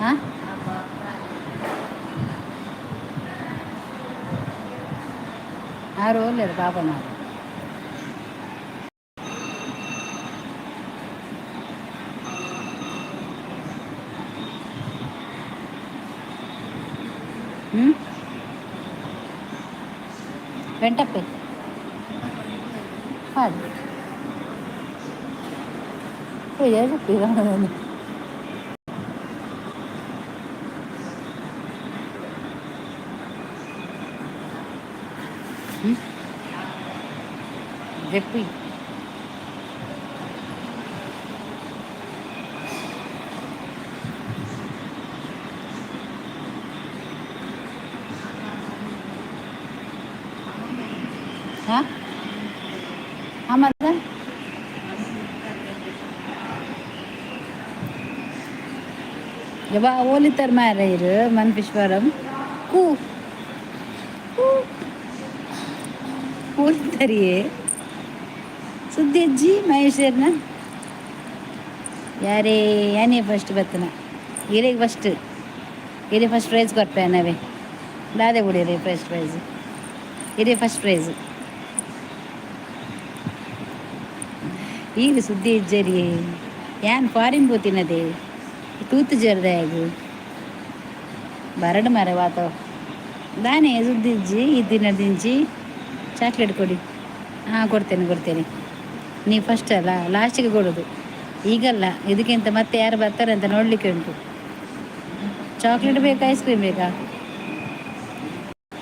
ಹಾಂ, ಆರು ಒಲ್ಲೆರ್ ಪಾಪನಾರು. ಹ್ಞೂ, ವೆಂಟಪ್ಪೆ ಹಾಡು ಹೇಳಿ. ಹ್ಞೂ, ಜಪ್ಪಿ. ಹಾಂ, ಆಮದ ಯವ್ವ ಓಲಿತರ್ ಮಾರ ಮನ್ಪಿಶ್ವರಂ ಕೂ ಕೂ ಓಲಿತರಿಯೇ. ಸುದ್ದಿ ಅಜ್ಜಿ ಮಹೇಶ್ವರ್ನ ಯಾರೇ ಯಾನೇ ಫಸ್ಟ್ ಬತ್ತನ ಇರೆಗ್ ಫಸ್ಟ್, ಇರೆ ಫಸ್ಟ್ ಪ್ರೈಸ್ ಕೊರ್ಪೆ ನಾವೇ ದಾದೆ ಕುಡಿಯರಿ. ಫಸ್ಟ್ ಪ್ರೈಸ್ ಇರೇ, ಫಸ್ಟ್ ಪ್ರೈಸ್. ಈಗ ಸುದ್ದಿ ಇಜ್ಜರಿ. ಯಾನ್ ಫಾರಿನ್ ಪೋತಿನದೇ ತೂತು ಜರ್ದಾಯಗು ಬರಡು ಮರ ವಾತ ದಾನೆ ಸುದ್ದಿ ಇಜ್ಜಿ. ಈ ದಿನದಿಂಚಿ ಚಾಕ್ಲೇಟ್ ಕೊಡಿ. ಹಾಂ, ಕೊಡ್ತೇನೆ ಕೊಡ್ತೇನೆ. ನೀವು ಫಸ್ಟ್ ಅಲ್ಲ, ಲಾಸ್ಟಿಗೆ ಕೊಡೋದು, ಈಗಲ್ಲ. ಇದಕ್ಕಿಂತ ಮತ್ತೆ ಯಾರು ಬರ್ತಾರೆ ಅಂತ ನೋಡಲಿಕ್ಕೆ ಉಂಟು. ಚಾಕ್ಲೇಟ್ ಬೇಕಾ, ಐಸ್ ಕ್ರೀಮ್ ಬೇಕಾ?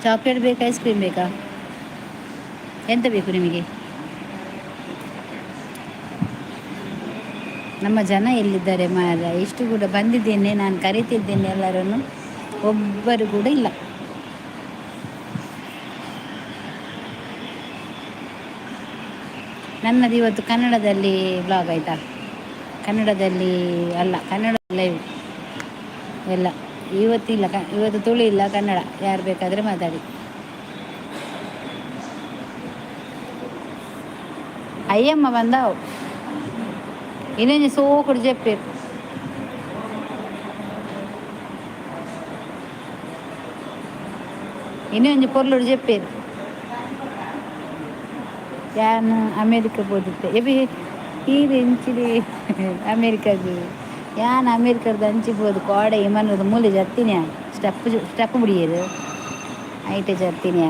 ಚಾಕ್ಲೇಟ್ ಬೇಕಾ, ಐಸ್ ಕ್ರೀಮ್ ಬೇಕಾ? ಎಂತ ಬೇಕು ನಿಮಗೆ? ನಮ್ಮ ಜನ ಎಲ್ಲಿದ್ದಾರೆ ಮಾರ? ಇಷ್ಟು ಕೂಡ ಬಂದಿದ್ದೇನೆ ನಾನು, ಕರಿತಿದ್ದೇನೆ ಎಲ್ಲರನ್ನು, ಒಬ್ಬರು ಕೂಡ ಇಲ್ಲ. ನನ್ನದು ಇವತ್ತು ಕನ್ನಡದಲ್ಲಿ ಬ್ಲಾಗ್ ಆಯಿತಾ? ಕನ್ನಡದಲ್ಲಿ ಅಲ್ಲ, ಕನ್ನಡ ಲೈವ್ ಎಲ್ಲ ಇವತ್ತಿಲ್ಲ. ಇವತ್ತು ತುಳು ಇಲ್ಲ, ಕನ್ನಡ. ಯಾರು ಬೇಕಾದರೆ ಮಾತಾಡಿ. ಅಯ್ಯಮ್ಮ ಬಂದಾವು. ಇನ್ನೊಂದು ಸೋಕುಡು ಜಪ್ಪೇರು. ಇನ್ನೊಂದು ಪೊರ್ಲುಡು ಜಪ್ಪೇರು. ಯಾನ್ ಅಮೇರಿಕ ಪೋದಿತ್ತೆ ಎಬಿ ಈರ್ ಎಂಚಿಡಿ ಅಮೇರಿಕಾಗ್? ಯಾನ್ ಅಮೇರಿಕದ ಅಂಚಿ ಪೋದು ಕೋಡೆ ಇಮನದ ಮೂಲೆ ಜತ್ತಿನಿ. Step step ಬುಡಿಯೆರ್, ಐಟೆ ಜತ್ತಿನಿ.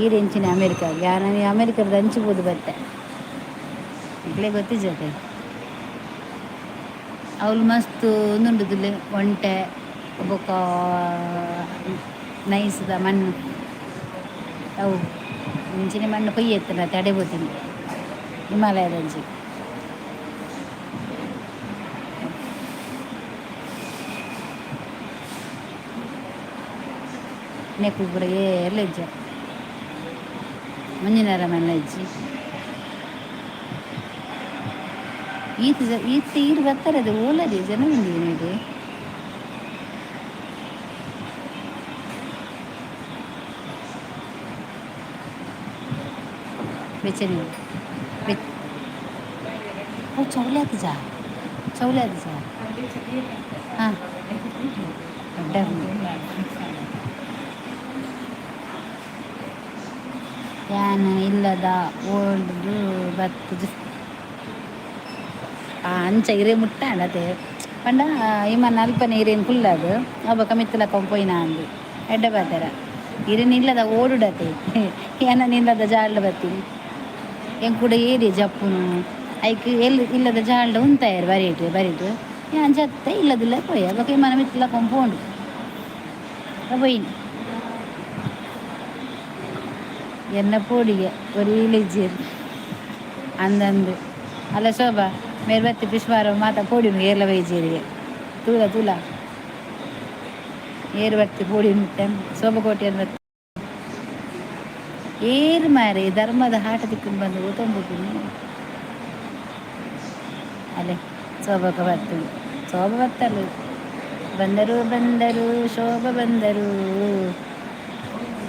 ಈರ್ ಎಂಚಿನ ಅಮೇರಿಕಾಗ್? ಯಾನ್ ಅಮೇರಿಕದ ಅಂಚಿ ಪೋದು ಬತ್ತೆ. ನಿಕ್ಲೆ ಗೊತ್ತಿಜ್ಜತೆ. ಅವ್ಲು ಮಸ್ತ್ ಉಂದುಂಡುದುಲ್ಲೆ ಒಂಟೆ ಬೊಕ ನೈಸ್ದ ಮಣ್ಣು. ಅವು ಇಂಚಿನ ಮಣ್ಣು ಕೊಯ್ಯೆತ್ತುಂಡ ತಡೆ ಪೋತಿನಿ ಹಿಮಾಲಯದಂಚಿ. ನೆಕ್ಕು ಪೂರ ಏರ್ಲ ಇಜ್ಜ, ಮಂಜಿನಾರ ಮಲ್ಲ ಇಜ್ಜಿ. ಈತ್ ಈತ್ ಈರ್ ಬರ್ತಾರೆ. ಅದು ಓಲರಿ ಜನ ಬಂದಿದೆ. ಬೆಚ್ಚನೆ ಓ ಚೌಲೆ ಆತಿಜಾ, ಚೌಲೆ ಆತಿಜಾ. ಹಾಂ, ದೊಡ್ಡ ಯಾನ್ ಇಲ್ಲದ ಓಲ್ಡ್ ಬತ್ತುದು. ಅಂಚ ಇರೆ ಮುಟ್ಟಾಂಡ ಅತೆ ಪಂಡ ಇಮನ್ ಅಲ್ಪನೆ ಇರೇನು ಕುಲ್ಲದು ಅಬ್ಬಕ ಮಿತ್ತಲಕ ಪೋಯಿನ ಅಂದು ಎಡ್ಡೆ ಪಾತೆರ. ಇರೇನು ಇಲ್ಲದ ಓಡುಡತೆ ಏನ ನಿಲ್ಲದ ಜಾಲ್ಡ್ ಬತ್ತೀನಿ. ಎಂಕೂಡ ಏರಿ ಜಪ್ಪುನು ಐಕ್ ಎಲ್ಲಿ ಇಲ್ಲದ ಜಾಲ್ಡ್ ಉಂತಾಯರು ಬರೀಟು ಬರೀಟು. ಯಾನ್ ಜತ್ತೆ ಇಲ್ಲದಿಲ್ಲ ಪೋಯ. ಬೊಕ ಇಮ್ಮನ ಮಿತ್ತಲ ಪೋಂಡು ಪೋಯಿನಿ. ಎನ್ನ ಪೋಡಿಗೆ ಒರಿ ಇಜ್ಜೆರ್ ಅಂದಂದು ಅಲ್ಲ. ಶೋಭಾ ಮೇರ್ ಬತ್ತಿ ಪಿಶ್ವಾರ ಮಾತ ಪೋಡಿನು ಏರ್ಲ ಬೈಜೇರಿಗೆ. ತೂಲ ತೂಲ ಏರು ಬತ್ತಿ ಪೋಡಿ ಶೋಭಾ ಕೋಟೆಯನ್ನು ಬತ್ತಿ ಏರು ಮಾರೆ ಧರ್ಮದ ಹಾಟ ತಿಕ್ಕೊಂಡು ಬಂದು ಓತೊಂಬುದು. ಅಲ್ಲೇ ಶೋಭಕ ಬತ್ತು, ಶೋಭ ಬತ್ತಲು. ಬಂದರು ಬಂದರು, ಶೋಭ ಬಂದರು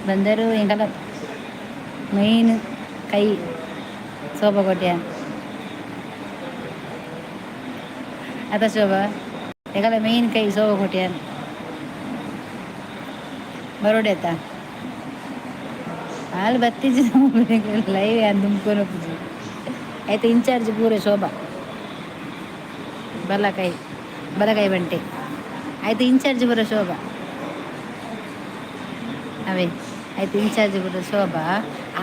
ಬಂದರು. ಎಂಕಲ ಮೇನ್ ಕೈ ಶೋಭಾ ಕೋಟ್ಯಾನ್ ಅತ. ಶೋಭಾ, ಎಂಕಲ ಮೇನ್ ಕೈ ಶೋಭಾ ಕೋಟ್ಯಾನ್. ಬರೋಡೇತ ಹಾಲು ಬತ್ತಿಜಿ ಲೈವ್ ದುಮ್ಕೊನು ಆಯ್ತು ಇನ್ಚಾರ್ಜ್ ಪೂರ ಶೋಭಾ. ಬಲಕೈ ಬಲಕೈ ಬಂಟೆ ಆಯ್ತು ಇನ್ಚಾರ್ಜ್ ಪೂರ ಶೋಭಾ. ಅವೇ ಆಯ್ತು ಇನ್ಚಾರ್ಜ್ ಪೂರ ಶೋಭಾ.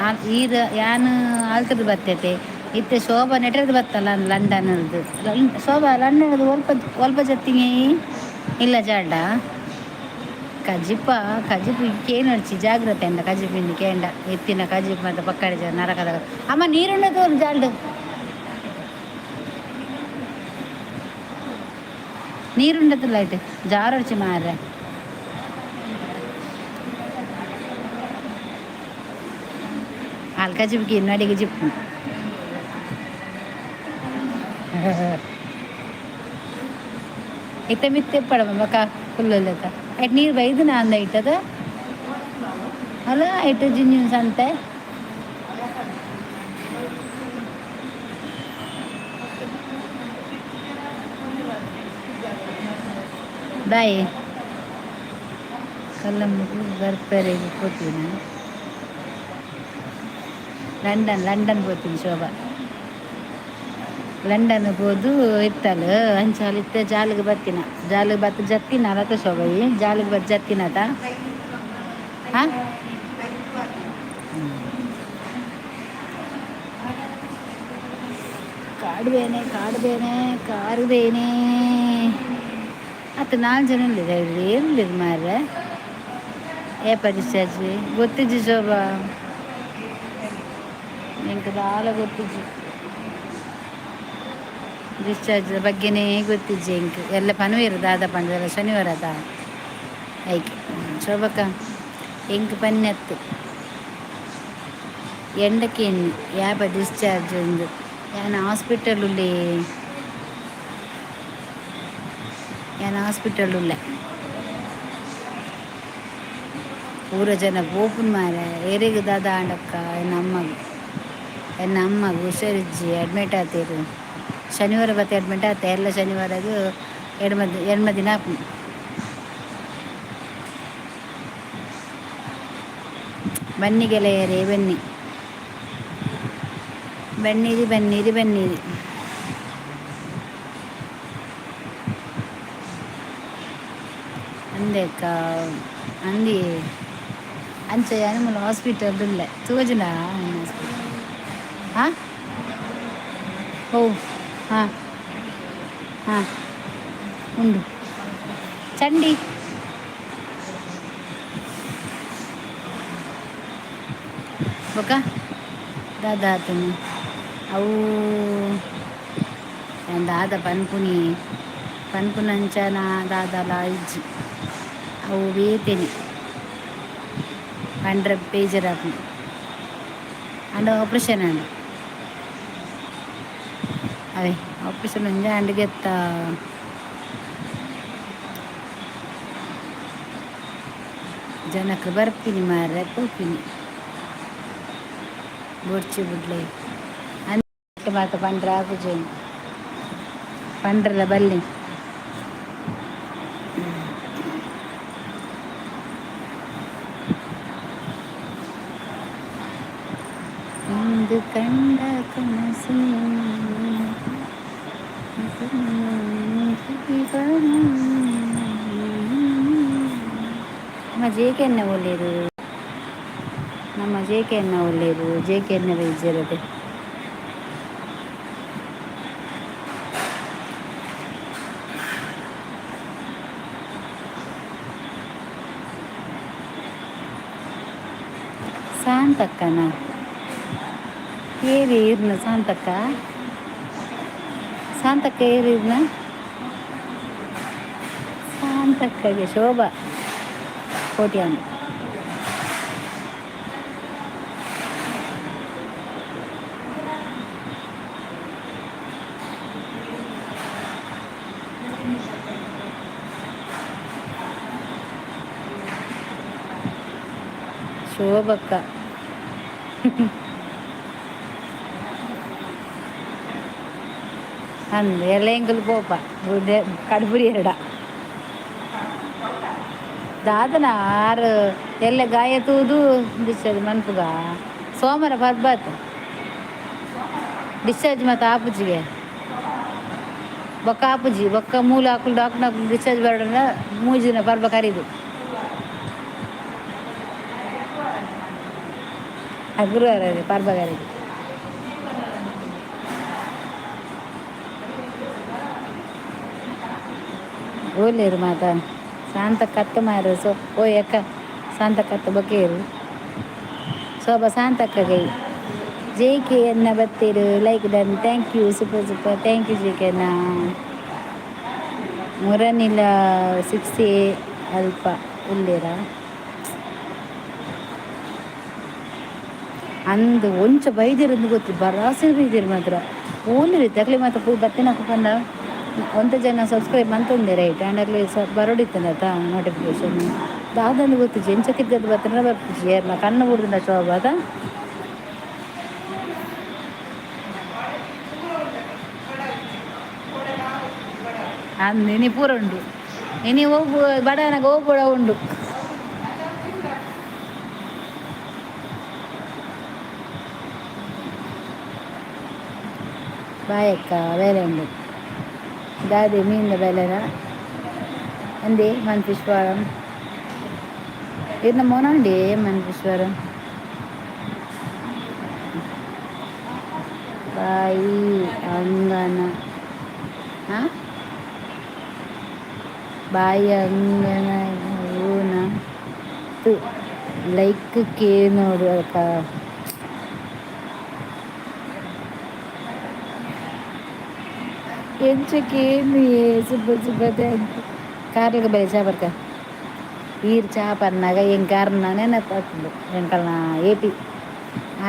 ಆ ಈರ್ ಯಾನ್ ಆಲ್ತದ ಬತ್ತೈತೆ ಇತ್ತೆ ಶೋಭಾ ನೆಟರ್ದು ಬತ್ತಲ್ಲ ಲಂಡನ್ದು. ಶೋಭಾ ಲಂಡನ್ದು ಒಲ್ಪ ಒಲ್ಪ ಜತ್ತಿಗೆ ಇಲ್ಲ ಜಾಡ ಕಜಿಪ ಕಜಿಪು ಕೇನೊಡ್ಚಿ ಜಾಗ್ರತೆ ಅಂದ ಕಜಿಪಿಂದು ಕೇಂಡ ಎತ್ತಿನ ಕಜಿಪ್ ಮತ್ತೆ ಪಕ್ಕಡೆ ನರಕದ ಅಮ್ಮ ನೀರುಂಡ ತೋರು ಜಾಲ್ಡು ನೀರುಂಡತಿಲ್ಲ ಆಯ್ತು ಜಾರೊಡ್ಚಿ ಮಾರ್ರೆ. ಆಲ್ ಕಜಿಪ್ಗೆ ನಡಿಗೆ ಜಿಪ್ಪು ಇತ್ತೆ ಮಿತ್ತೆ ಪಡಮ ಬಕ ಫುಲ್ಲುಲ್ಲೆತ ಐಟ್ ನೀರು ಬೈದು ಅಂದ ಇಟ್ಟದ ಅಲ್ಲ ಐಟ್ ಜಿಂಜಿನ ಸಂತೆ. ಬಾಯ್ ಕಲ್ಲಮ್ಮಗು ಬರ್ಪೆರೆಗ್ ಪೋತಿನ ಲಂಡನ್ ಲಂಡನ್ ಪೋತೀನಿ ಶೋಭಾ. ಲಂಡನ್ ಪೋದು ಇತ್ತಲ್ ಅಂಚಾಲ್ ಇತ್ತೆ ಜಾಲಿಗೆ ಬತ್ತಿನ ಜಾಲಿಗೆ ಬತ್ತ ಜತ್ತಿನ ಅಲತ ಶೋಭಾ ಈ ಜಾಲಿಗೆ ಬತ್ ಜತ್ತಿನತ. ಹಾಂ, ಕಾಡು ಬೇನೆ ಕಾಡು ಬೇನೆ ಕಾರು ಬೇನೆ. ಅತ್ತ ನಾಲ್ಕು ಜನ ಇಲ್ಲಿದೆ ಏನು ಮಾರ್ರೆ. ಏಪ ಡಿಸ್ಚಾರ್ಜ್ ಗೊತ್ತಿಜ್ಜಿ ಶೋಭಾ, ಎಂಕ್ ದಾಲ ಗೊತ್ತಿಜ್ಜಿ ಡಿಸ್ಚಾರ್ಜ್ ಬಗ್ಗೆನೇ ಗೊತ್ತಿಜ್ಜಿ ಎಂಕ್. ಎಲ್ಲ ಪನುವೆರ್ ದಾದ ಪಂಡದಲ್ಲ ಶನಿವಾರ ದ ಐಕ್ ಶೋಭಕ್ಕ ಎಂಕ್ ಪನ್ನೆತ್ತು ಎಂಡಕ್ಕೆ ಎಣ್ಣೆ ಯಾಪ ಡಿಸ್ಚಾರ್ಜ್ ಉಂದು ಯಾನ್ ಹಾಸ್ಪಿಟಲ್ ಉಲ್ಲೆ, ಯಾನ್ ಹಾಸ್ಪಿಟಲ್ ಉಲ್ಲೆ. ಪೂರ ಜನ ಪೋಪುನ್ ಮಾರೆ ಏರೆಗ್ ದಾದ ಆಂಡಕ್ಕ. ಎನ್ನ ಅಮ್ಮಗ್ ಎನ್ನ ಅಮ್ಮಗ್ ಹುಷಾರಿಜ್ಜಿ ಅಡ್ಮಿಟ್ ಆತೇರು. ಶನಿವಾರ ಬತ್ತೆ ಅಡ್ಮಿಟ್ ಆತೆ ಎಲ್ಲ ಶನಿವಾರಗ್ ಎಡ್ಮ ಎಡ್ಮ ದಿನ ಆಪುಂಡು. ಬನ್ನಿ ಗೆಳೆಯರೇ, ಬನ್ನಿ ಬನ್ನಿರಿ ಬನ್ನಿರಿ ಬನ್ನಿರಿ. ಅಂದೆಕ್ಕ ಅಂದಿ ಅಂಚ ಯಾನ್ ಹಾಸ್ಪಿಟಲ್ ಉಲ್ಲೆ ತೋಜುಂಡಾ ಹಾಸ್ಪಿಟಲ್. ಹಾಂ ಓ ಹಾಂ ಹಾಂ ಉಂಡು ಚಂಡಿ ಬೊಕ ದಾದ ಆತುಂಡು ಅವು ಯಾನ್ ದಾದ ಪನ್ಪುನಿ ಪನ್ಪುನಂಚನ ದಾದಲ ಇಜ್ಜಿ ಅವು ಬೇತೆನೆ ಪಂಡ್ರೆ ಬೇಜಾರಾಪುಂಡು. ಆಂಡ ಆಪ್ರೇಷನ್ ಆಂಡ್ ಅವೇ ಆಪ್ರೇಷನ್ ಒಂಜಿ ಆಂಡ್ ಗೆತ್ತ ಜನಕ್ ಬರ್ಪಿನಿ ಮಾರ್ರೆ ಪೋಪಿನಿ ಬೊಡ್ಚಿ ಬುಡ್ಲೆ ಅಂಚ ಮಾತ ಪಂಡ್ರೆ ಆಪುಜಿ ಪಂಡ್ರೆಲ ಬಲ್ಲಿ. ಇಂದು ಕಂಡ ಕನಸು ನಮ್ಮ ಜೆ ಕೆ ಎನ್ನ ಒಳ್ಳೇರು, ನಮ್ಮ ಜೆ ಕೆ ಎನ್ನ ಒಳ್ಳೇರು, ಜೆ ಕೆ ಎನ್ನ ಬೈಜರದೆ. ಶಾಂತಕ್ಕನ ಏರಿ ಇರ್ನ ಶಾಂತಕ್ಕ ಶಾಂತಕ್ಕ ಏರಿರ್ನ ಶಾಂತಕ್ಕಗೆ ಶೋಭಾ ಕೋಟ್ಯಾನ್. ಶೋಭಕ್ಕ ಅಂದ್ ಎಲ್ಲ ಎಂಕುಲು ಪೋಪ ಕಡುಪುರಿ ಎರಡ. ದಾದನ ಆರು ಎಲ್ಲ ಗಾಯ ತೂದು ಡಿಸ್ಚಾರ್ಜ್ ಮನ್ಪುಗ. ಸೋಮವಾರ ಪರ್ಬಾತ್ ಡಿಸ್ಚಾರ್ಜ್ ಮತ್ತು ಆಪುಜಿಗೆ ಬೊಕ್ಕ ಆಪುಜಿ ಬೊಕ್ಕ ಮೂಲ ಹಾಕುಲು ಡಾಕ್ಟರ್ ಹಾಕುಲು ಡಿಸ್ಚಾರ್ಜ್ ಬರೋಣ 3 ದಿನ ಪರ್ಬ ಕರೀದು. ಗುರುವಾರ ಅದೇ ಪರ್ಬ ಕರೀದು. ಓಲೇರು ಮಾತ ಶಾಂತ ಕತ್ತು ಮಾರು ಸೊ ಓ ಅಕ್ಕ ಶಾಂತ ಕತ್ತು ಬೊಕ್ಕೇರು ಶೋಭಾ ಶಾಂತಕ್ಕಗೈ. ಜೆ ಕೆ ಅನ್ನ ಬತ್ತೀರು. Like done, thank you. Super super, thank you J K ಅನ್ನ. ಮುರನಿಲ ಸಿಕ್ಸ್ ಎ ಅಲ್ಪ ಉಲ್ಲೇರಾ ಅಂದು ಒಂಚ ಬೈದಿರಂದು ಗೊತ್ತು ಬರಾಸೆ ಬೈದಿರು ಮಾತ್ರ ಓಲಿ ತಕ್ಲಿ ಮಾತ್ರ ಪೂ ಬತ್ತಿನಕ ಪಂಡ ಒಂತೆ ಜನ ಸಬ್ಸ್ಕ್ರೈಬ್ ಮಂತೊಂದೆ ರೈಟ್ ಆಂಡ್ ಅಕ್ಲೆ ಸ ಬರೋಡಿತ್ತಂದತ ನೋಟಿಫಿಕೇಶನ್ ದಾದಂದು ಗೊತ್ತಿಜ್ಜಿ ಎಂಚ ತಿರ್ಗದ್ ಬತ್ತನ ಬರ್ಪುಜಿ ಏರ್ನ ಕಣ್ಣು ಬುಡ್ದುಂಡ ಶೋಭಾದ. ಅಂದ್ ಇನಿ ಪೂರ ಉಂಡು ಇನಿ ಒಬ್ಬು ಬಡವನಾಗ ಒಬ್ಬುಡ ಉಂಡು. ಬಾಯಕ್ಕ ಬೇಲೆ ಉಂಡು ದಾದೆ ಮೀನಿನ ಬೇಲೆನ ಅಂದೆ ಮನ್ ಫಿಶ್ ಫಾರಂ ಇರ್ನ ಮೋನಂಡಿ ಮನ್ ಫಿಶ್ ಫಾರಂ. ಬಾಯಿ ಅಂಗನ ಹಾಂ ಬಾಯಿ ಅಂಗನ ಹೂನ ಲೈಕ್ ಕೆ ನೋಡು ಅಕ್ಕ. ಎಂಚ ಕೇನು ಸೂಪರ್ ಸೂಪರ್ thank you. ಕಾರ್ಲಗ ಬಲೆ ಚಾ ಬರ್ಕ ಈರ್ ಚಾ ಪನ್ನಾಗ ಎಂಕ್ ಕಾರ್ನ ನೆನಪಾಪುಂಡು ಎಂಕಲ್ನ A P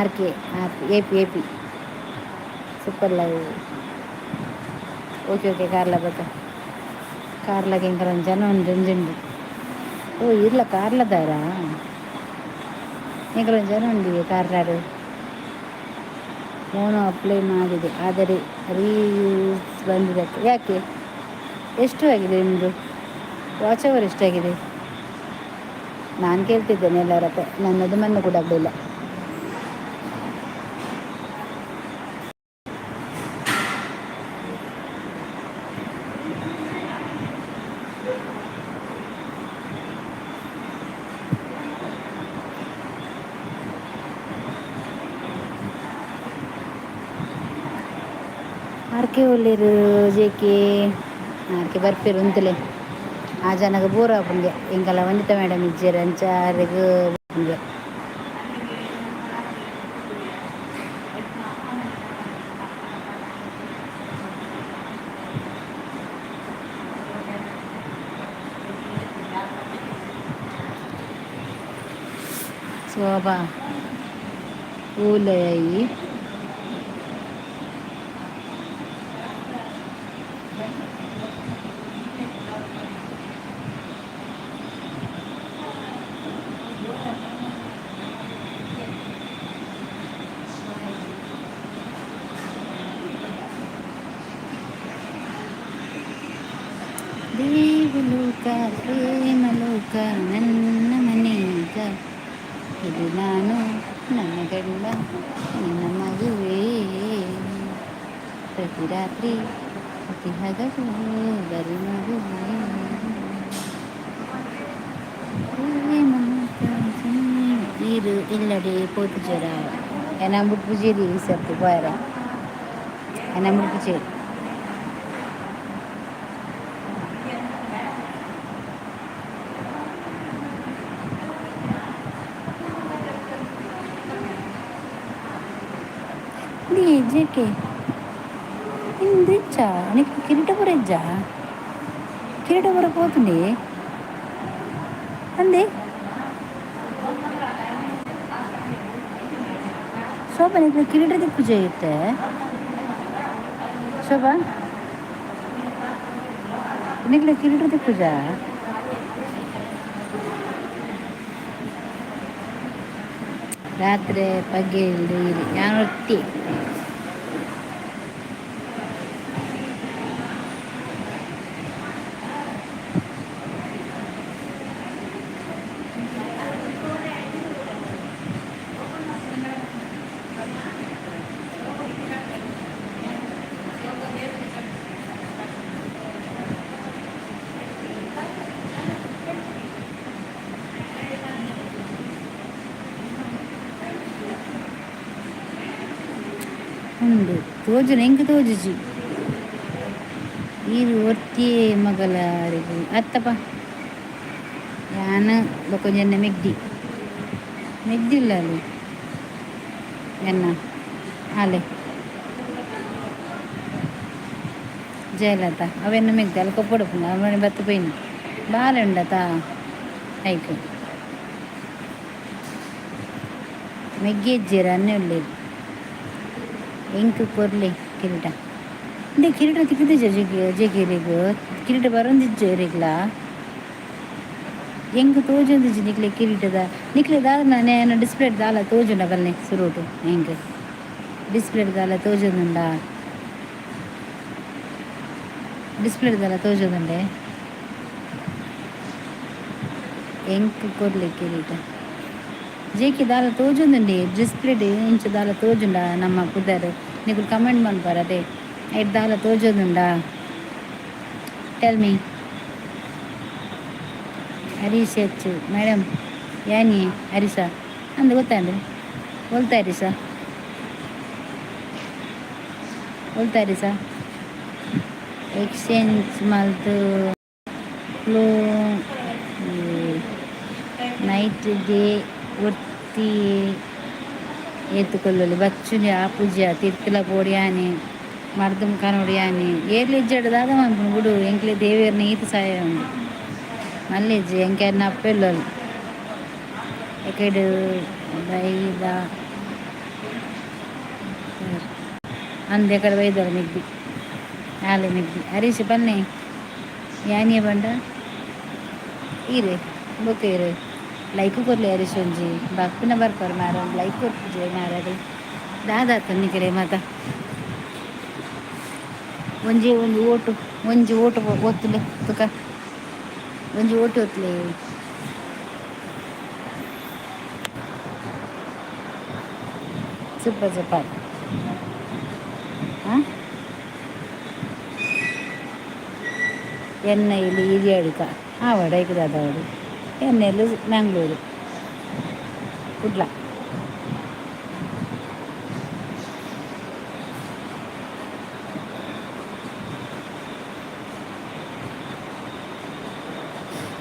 R K R A P A P super live. Okay okay Karla ಬೊಕ ಕಾರ್ಲಾಗ ಎಂಕಲ್ನ ಜನ ಉಂಡು ಒಂಜಿ ಓ ಇರ್ಲ ಕಾರ್ಲದಾರಾ ಎಂಕಲ್ನ ಜನ ಉಂಡು ಕಾರ್ಲಾಡ್. ಮೋನೋ ಅಪ್ಲೈ ಮಾಡಿದೆ ಆದರೆ ರೀಯೂಸ್ ಬಂದಿದೆ ಯಾಕೆ? ಎಷ್ಟು ಆಗಿದೆ ನಿಮ್ಮದು ವಾಚ್ ಅವರ್? ಎಷ್ಟಾಗಿದೆ? ನಾನು ಕೇಳ್ತಿದ್ದೇನೆ ಎಲ್ಲರ ಹತ್ರ. ನನ್ನದು ಮೊನ್ನೆ ಕೂಡ ಆಗಲಿಲ್ಲ. ಆರ್ಕೆ ಒಲ್ಲೆರು ಜೆ ಕೆ ಆರ್ಕೆ ಬರ್ಪೇರು ಉಂತಲೆ ಆ ಜನಗ ಬೋರ್ ಆಪುಂಗೆ ಎಂಕಲ ವನಿತಾ ಮೇಡಮ್ ಇಜ್ಜೆರ್ ಅಂಚ ಆರೆಗ್ ಆಪುಂಗೆ. ಶೋಭಾ ಊಲಯಿ. ದೇವಲೋಕ ಪ್ರೇಮಲೋಕ ನನ್ನ ಮನೆಗ ಇದು ನಾನು ನನ್ನ ಗಂಡ ನನ್ನ ಮಗುವೇ ಪ್ರತಿ ರಾತ್ರಿ ಪ್ರತಿ ಹಗಲು ಬರಿ ಮಗುವೇ ಪ್ರೇಮಲೋಕ ಈರು ಇಲ್ಲಡೆ ಪೋತುಜರ ಎನ ಮುಟ್ಪುಜೇರಿ ಈ ಸರ್ತಿ ಪೋಯರ ಎನ ಮುಟ್ಪುಜೇರಿ. ಜೆ ಕೆ ಇಂದೆಚ್ಚ ನಿಕ್ಕ್ ಕಿರೀಟಪುರ ಇಜ್ಜಾ? ಕಿರೀಟಪುರ ಪೋತುಂಡಿ ಅಂದೆ ಶೋಭಾ ನಿಕ್ಕ್ ಕಿರೀಟದ ಪೂಜೆ ಇತ್ತೆ ಶೋಭಾ ನಿಕ್ಲೆ ಕಿರೀಟದ ಪೂಜಾ. ರಾತ್ರೆ ಪಗೆಲ್ ಇರಿ ಯಾನ್ ಒರ್ತಿ. ಉಂಡು ತೋಜುನ ಎಂಕ್ ತೋಜುಜಿ. ಈರ್ ಒರ್ತಿಯೇ ಮಗಲ ಅತ್ತಪ್ಪ ಯಾನ್ ಬೊಕೊಂಜಿ ಮೆಗ್ದಿ ಮೆಗ್ದಿ ಇಲ್ಲ ಅಲ್ಲಿ ಎನ್ನ ಆಲೆ ಜಯಲತಾ ಅವೆನ್ನ ಮೆಗ್ದಿ ಅಲ್ಲಿ ಕೊಪ್ಪೊಡಪ್ಪುಂಡು ಅವನ ಬತ್ತು ಪೋಯಿನ ಬಾಲೆ ಉಂಡತಾ ಐಕ್ ಮೆಗ್ಗಿ ಇಜ್ಜೆರ್ ಅನ್ನೆ ಉಲ್ಲೆರ್ ಎಂಕ್ ಕೊರ್ಲೆ ಕಿರೀಟ. ಇಂದೆ ಕಿರೀಟ ತಿಕ್ಕುದಿಜ ಜೆಗಿರಿಗ್ ಕಿರೀಟ ಬರೊಂದಿಜ್ಜ ಇರೆಗ್ಲಾ ಎಂಕ್ ತೋಜೊಂದಿಜ್ಜಿ ನಿಕ್ಲೆ ಕಿರೀಟದ ನಿಕ್ಲೆ ದಾದ ನೇನ ಡಿಸ್ಪ್ಲೇ ದಾಲ ತೋಜುಂಡ ಬಲ್ಲೆ ಸುರುಟು ಎಂಕ್ ಡಿಸ್ಪ್ಲೇ ದಾಲ ತೋಜೊಂದುಂಡ ಡಿಸ್ಪ್ಲೇ ದಾಲ ತೋಜೊಂದುಂಡೆ ಎಂಕ್ ಕೊರ್ಲೆ ಕಿರೀಟ. ಜೇಕಿ ದಾಲ ತೋಜೊಂದುಂಡೆ ಡಿಸ್ಪ್ಲೇಡ್ ಇಂಚ ದಾಲ ತೋಜುಂಡ ನಮ್ಮ ಪುದರ್ ನಿಕುಲು ಕಮೆಂಟ್ ಮನ್ಪರ ಅದೇ ಐಟ್ ದಾಲ ತೋಜೊಂದುಂಡ. Tell me. Harish H madam ಯಾನಿ Harish ಅಂದ್ ಗೊತ್ತಾಂಡ್ ಒಲ್ತ ಹರೀಶ ಒಲ್ತ ಹರೀಶ ಎಕ್ಸ್ಚೇಂಜ್ ಮಲ್ತ್ ಫ್ಲೋ ನೈಟ್ ಡೇ ಒರ್ತಿ ಏತುಕೊಳ್ಳಲಿ ಬಚ್ಚುನಿ ಆಪುಜ ತಿರ್ತುಲ ಪೋಡಿಯಾನೆ ಮರ್ದ್ ಕನೋಡಿಯಾನೆ ಏರ್ಲ ಇಜ್ಜಡ ದಾದ ಮನ್ಪುನು ಬುಡು ಎಂಕ್ಲೆ ದೇವೆರ್ನ ಈತ್ ಸಹಾಯ ಉಂಡು ಮಲ್ಲೆಜ್ಜಿ ಎಂಕ್ ಎನ್ನ ಅಪ್ಪೆ ಉಲ್ಲೊಲು ಎಕಡ್ ಬೈದ ಅಂದ್ ಎಕಡೆ ಬೈದೊಲು ಮೆಗ್ದಿ ಆಲೆ ಮೆಗ್ದಿ ಹರೀಶ್ ಪನ್ನೆ ಯಾನಿಯೇ ಪಂಡ ಈರೆ ಬೊಕ ಇರೆ ಲೈಕ್ ಕೊರ್ಲೆ ಹರೀಶ್ ಒಂಜಿ ಬರ್ಪಿನ ಬರ್ಪರ್ ಮಾರ್ರೆ ಒಂಜಿ ಲೈಕ್ ಕೊರ್ಪುಜೆ ಮಾರ್ರೆ ದಾದಾತು ನಿಕಲೆ ಮಾತ ಒಂಜಿ ಒಂಜಿ ಓಟು ಒಂಜಿ ಓಟು ಒತ್ತುಲೆ ತುಕ ಒಂಜಿ ಓಟು ಒತ್ತುಲೆ. ಸೂಪರ್ ಸೂಪರ್ ಹಾಂ ಎಣ್ಣೆಯಲ್ಲಿ ಹಿರಿಯಡ್ಕ ಆವಡ್ ಐಕ್ ದಾದ ಆವಡ್ ಎಣ್ಣೆಲು ಮ್ಯಾಂಗ್ಳೂರು ಕುಡ್ಲ.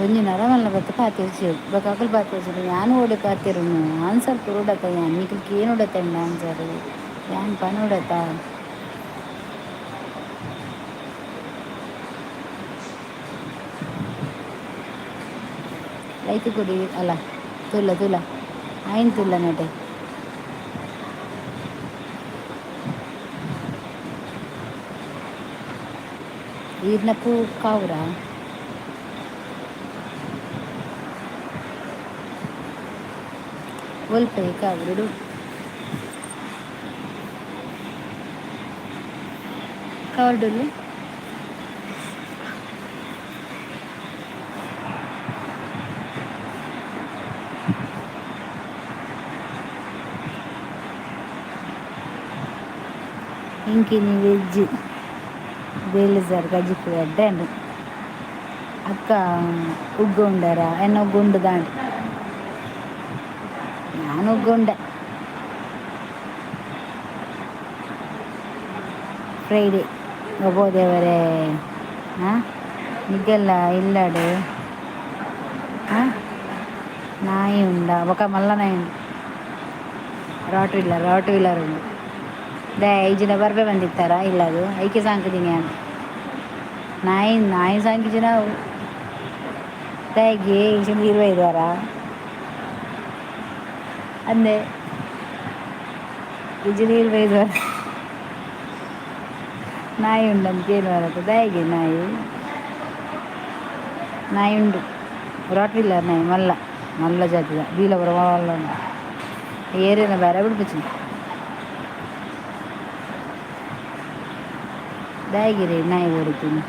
ಒಂಜಿ ನರಮಲ್ಲ ಬತ್ತ ಪಾತೆರ್ಚಿ ಬೊಕ ಅಕುಲು ಪಾತೆರ್ಚಿ ಯಾನ್ ಓಡೆ ಪಾತೆರುನು ಆನ್ಸರ್ ಕೊರೊಡತ ಯಾನ್ ನಿಕುಲು ಕೇನೊಡತ ಆನ್ಸರ್ ಯಾನ್ ಪನೊಡತ. ಲೈಕ್ ಕೊಡಿ ಅಲ್ಲ ತೂಲ ತೂಲ ಆಯ್ನ್ ತೂಲ ನೆಟೆ. ಈರ್ನ ಪೂ ಕಾವುರಾ ಒಲ್ಪ ಕಾವೂರುಡು ಕಾವೂರುಡು ಇಂಕಿನಿ ವೆಜ್ ಬೇಳೆ ಸಾರು ಕಜಿಪು ಎಡ್ಡೆ ಉಂಡು ಅಕ್ಕ ಉಗ್ಗ ಉಂಡಾರ ಎನ್ನ ಉಗ್ಗ ಉಂಡು ದಾಂಡ್ ಯಾನ್ ಉಗ್ಗ ಉಂಡೆ. ಫ್ರೈಡೆ ಒಬ್ಬೋ ದೇವರೇ ಹಾಂ ನಿಗ್ಗೆಲ್ಲ ಇಲ್ಲಡ್ ಹಾಂ ನಾಯಿ ಉಂಡ ಬೊಕ ಮಲ್ಲ ನಾಯಿ ಉಂಡು ರಾಟ್ ವೀಲರ್ ರಾಟ್ ವೀಲರ್ ಉಂಡು ದಾಯೆ ಐಜಿಂಡ ಬರ್ಪೆ ಬಂದಿತ್ತಾರ ಇಲ್ಲದು ಐಕೆ ಸಾಂಕುದಿನಿ ಯಾನ್ ನಾಯಿ ನಾಯಿ ಸಾಂಕಿಜಿನ ಅವು ದಾಯೆಗ್ ಇಂಚಿನ ಇರ್ವೈದು ವಾರ ಅಂದೆ ಇಜ್ಜಿಂಡ ಇರ್ವೈದು ವಾರ ನಾಯಿ ಉಂಡಂದ್ ಕೇನುವರತ್ತ ದಾಯೆಗ್ ನಾಯಿ ನಾಯಿ ಉಂಡು ರಾಟ್ ವೀಲರ್ ನಾಯಿ ಮಲ್ಲ ಮಲ್ಲ ಜಾತಿದ ಬೀಲ ಪೂರ ಮಲ್ಲ ಉಂಡು ಏರೆನ ಬೇರೆ ಬುಡ್ಪುಜಿ ದಾಯೆಗಿರೆ ನಾಯಿ ಓಡಿತೀನಿ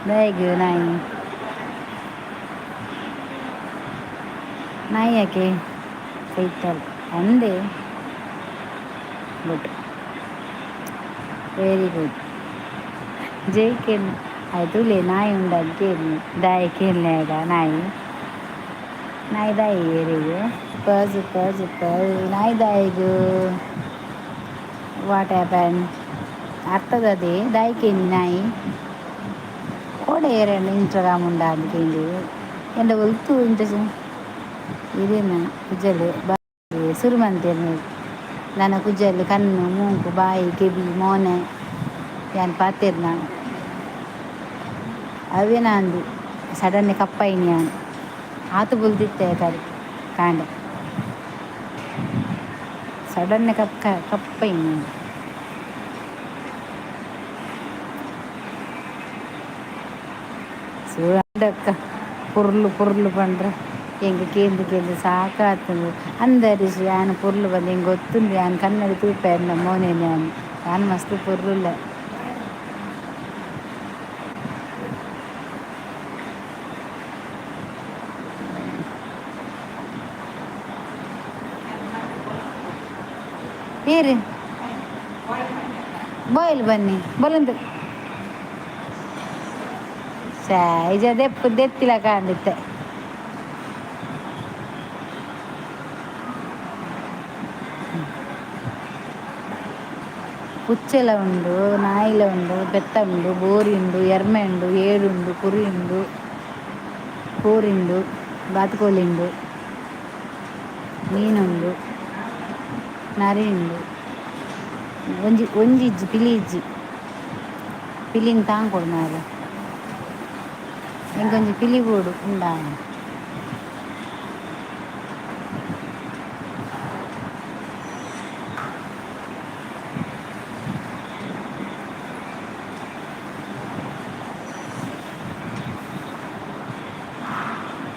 ದಾಯೆಗ್ ನಾಯಿ ನಾಯಿ ಯಾಕೆ ಸೈತಲ್ ಅಂದೆ good very good ಜೈ ಕೇನ್ ಆಯ್ ತೂಲೆ ನಾಯಿ ಉಂಡಂದ್ ಕೇನ್ ದಾಯೆ ಕೇನ್ಲೆ ಆಯಡ ನಾಯಿ ನಾಯಿದಾಯಿ ಏರಿಗೆ ಸೂಪರ್ ಸೂಪರ್ ಸೂಪರ್ ನಾಯಿದಾಯಿಗ್ what happen ಅರ್ಥದದೆ ದಾಯಿ ನಾಯಿ ಓಡೆ ಏರೆಂಡ ಇನ್ಸ್ಟಾಗ್ರಾಮ್ ಉಂಡ ಅಂದ್ ಎಂಡ ಒಲ್ತು ಇಂಚ ಇರೇನ ಕುಜಲ್ ಬಾಯಿ ಸುರು ಮಂತೇರ್ ನನ ಕುಜಲ್ ಕಣ್ಣು ಮೂಂಕು ಬಾಯಿ ಕೆಬಿ ಮೋನೆ ಯಾನ್ ಪಾತೆರ್ನ ಅವೇನ ಅಂದು ಸಡನ್ ಕಪ್ಪಾಯಿನಿ ಯಾನ್ ಆತು ಬುಲ್ದಿತ್ತೆ ಕರಿ ಕಾಂಡೆ ಸಡನ್ ಕಪ್ಪ ಕಪ್ಪಾಯಿನಿ. ಸೂಡಕ್ಕ ಪೊರ್ಲು ಪೊರ್ಲು ಪಂಡ್ರೆ ಎಂಕ್ ಕೇಂದ್ ಕೇಂದ್ ಸಾಕಾತುಂಡು. ಅಂದರಿಶಿ ಯಾನ್ ಪೊರ್ಲು ಪಂದ್ ಎಂಕ್ ಗೊತ್ತುಂಡು. ಯಾನ್ ಕನ್ನಡಿ ತೂಪೆ ಎನ್ನ ಮೋನೆನ್ ಯಾನ್ ಯಾನ್ ಮಸ್ತ್ ಪೊರ್ಲುಲ್ಲೆ. ಏರು ಬಾಯ್ಲ್ ಬನ್ನಿ ಬೊಲೊಂದು ಛೇ ಇಜ ದೆಪ್ಪು ದೆತ್ತಿಲ ಕಾಂಡಿತ್ತೆ. ಪುಚ್ಚೆಲ ಉಂಡು, ನಾಯಿಲ ಉಂಡು, ಪೆತ್ತ ಉಂಡು, ಬೋರಿ ಉಂಡು, ಎರ್ಮೆ ಉಂಡು, ಏಡುಂಡು, ಕುರಿ ಉಂಡು, ಕೋರಿ ಉಂಡು, ಬಾತುಕೋಳಿ ಉಂಡು, ಮೀನುಂಡು, ನರಿ ಉಂಡು. ಒಂಜಿ ಒಂಜಿ ಇಜ್ಜಿ, ಪಿಲಿ ಇಜ್ಜಿ. ಪಿಲಿನ್ ತಾಂಕೊಡು ಮಾರ್ರೆ. ಎಂಕೊಂಜಿ ಪಿಲಿ ಬೋಡು ಉಂಡಾ?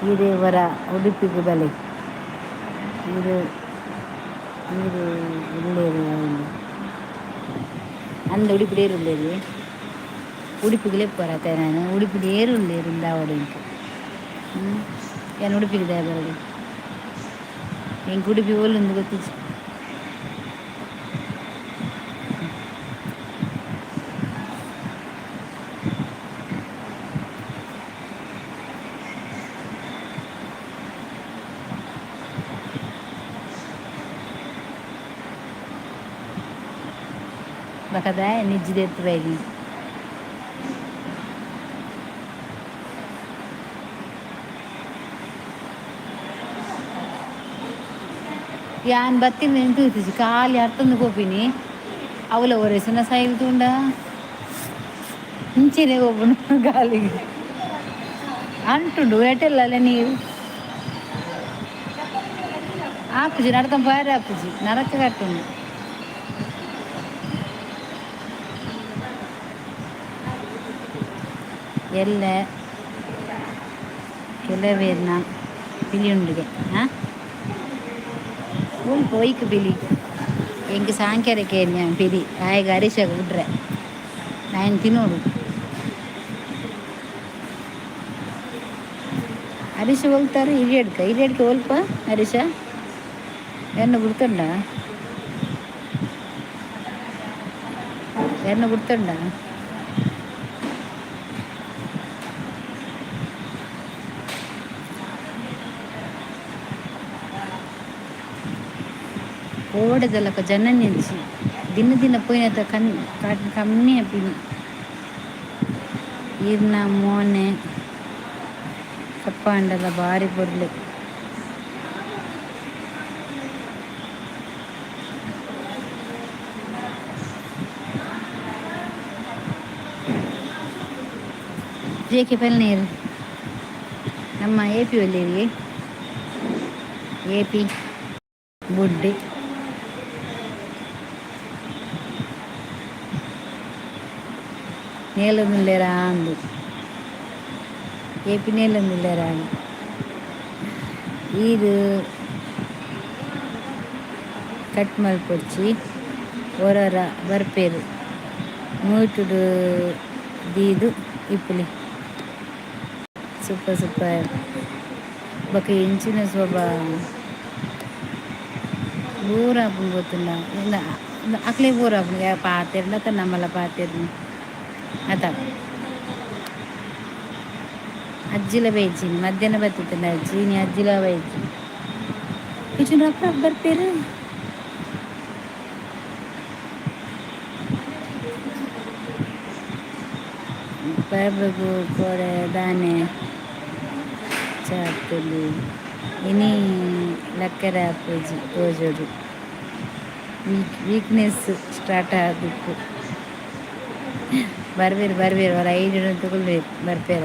ಈರೇ ಒರ ಉಡುಪಿಗ್ ಬಲೆ. ಈರ್ ಈರ್ ಉಲ್ಲೆರ್ ಅವ್ಲು. ಅಂದ್ ಉಡುಪಿಡ್ ಏರ್ ಉಲ್ಲೆರ್? ಉಡುಪಿಗ್ ಲೆಪ್ಪುವರತೆ ಯಾನ್ ಉಡುಪಿಡ್ ಏರ್ ಉಲ್ಲೆರ್ ಇಂದಾವಡ್ ಎಂಕ್. ಯಾನ್ ಉಡುಪಿಗ್ ದಾಯೆ ಬರೊಡು? ಎಂಕ್ ಉಡುಪಿ ಓಲುಂದು ಗೊತ್ತಿಜ್ಜಿ. ಬೊಕ ದಾಯೆ ನಿಜ್ಜಿ ದೆತ್ತ್ ಬೈದಿ. ಯಾನ್ ಬತ್ತಿನ ತೂತಿಜಿ ಖಾಲಿ ಅರ್ತೊಂದು ಪೋಪಿನಿ ಅವ್ಲ ಒರೆಸುನ ಸೈಲ್ ತೂಂಡ ಇಂಚೆನೆ ಪೋಪುಂಡು ಗಾಲಿಗ್ ಅಂಟುಂಡು ಏಟೆಲ್ಲ ನೀರು ಆಪುಜಿ ನಡತೊಂದು ಪೋಯೆರೆ ಆಪುಜಿ ನರಕ ಕಟ್ಟುಂಡು. ಎಲ್ಲೆ ಕೆಲವೆರ್ನ ಪಿಲಿ ಉಂಡುಗೆ ಆ ಒಲ್ಪ ಒಯ್ಕ್ ಪಿಲಿ ಎಂಕ್ ಸಾಂಕ್ಯರೆ ಕೇನ್ಯ ಪಿಲಿ ಆಯಗ್ ಅರಿಶಗ್ ಬುಡ್ರೆ ಆಯನ್ ತಿನೊಡು. ಅರಿಶ ಒಲ್ತಾರ ಹಿರಿಯಡ್ಕ ಹಿರಿಯಡ್ಕ ಒಲ್ಪ ಅರಿಶ ಎನ್ನ ಗುರ್ತುಂಡ ಎನ್ನ ಗುರ್ತುಂಡ? ಕೋಡೆದಲಕ ಜನನಿಜ್ಜಿ ದಿನ ದಿನ ಪೋಯಿನತ ಕಣ್ ಕಮ್ಮಿ ಆಪಿನಿ. ಈರ್ನ ಮೋನೆ ಕಪ್ಪಾಂಡಲ ಬಾರಿ ಪೊರ್ಲು. ಜೆ ಕೆ ಪೆಲ್ನೀರ್ ನಮ್ಮ ಎ ಪಿ ಒಲ್ಲೆರ್ ಎ ಪಿ ಬುಡ್ಡಿ. ನೇಲೊಂದುಲ್ಲೆರಾ ಅಂದ್ ಏಪಿ ನೇಲೊಂದುಲ್ಲೆರಾ ಈರ್ ಕಟ್ ಮಲ್ಪೊಡ್ಚಿ ಒರೊರ ಬರ್ಪೆರ್ ಮ್ಯೂಟ್ ಡ್ ದೀದ್ ಇಪ್ಪುಲೆ. ಸೂಪರ್ ಸೂಪರ್ ಬೊಕ ಎಂಚಿನ ಸ್ವಭಾವ ಬೋರ್ ಆಪುಂಡು ಗೊತ್ತುಂಡ ಅಕ್ಲೆಗ್ ಬೋರ್ ಆಪುಂಡು ಪಾತೆರ್ಂಡ ಅತ ನಮಲ ಪಾತೆರ್ನ ಅತ. ಅಜ್ಜಿಲ ಬೈಜಿ ಮಧ್ಯಾಹ್ನ ಬತ್ತಿತ್ತಂಡ ಅಜ್ಜಿ ನೀ ಅಜ್ಜಿಲ ಬೈಜಿ ಕಿಚನ್ ರಪ್ಪ ಬರ್ಪೇರು. ಪರ್ಬಗು ಕೋಡೆ ದಾನೆ ಚಾತುಲು ಇನಿ ಲಕ್ಕರ ಪೂಜಿ ತೋಜೋಡು ವೀಕ್ನೆಸ್ ಸ್ಟಾರ್ಟ್ ಆದಿಪ್ಪು. ಬರ್ಬೇರು ಬರ್ಬೇರು ಅವರ 5 ಜನ ತಗೊಳ್ಬೇಕು ಬರ್ಪೇರ.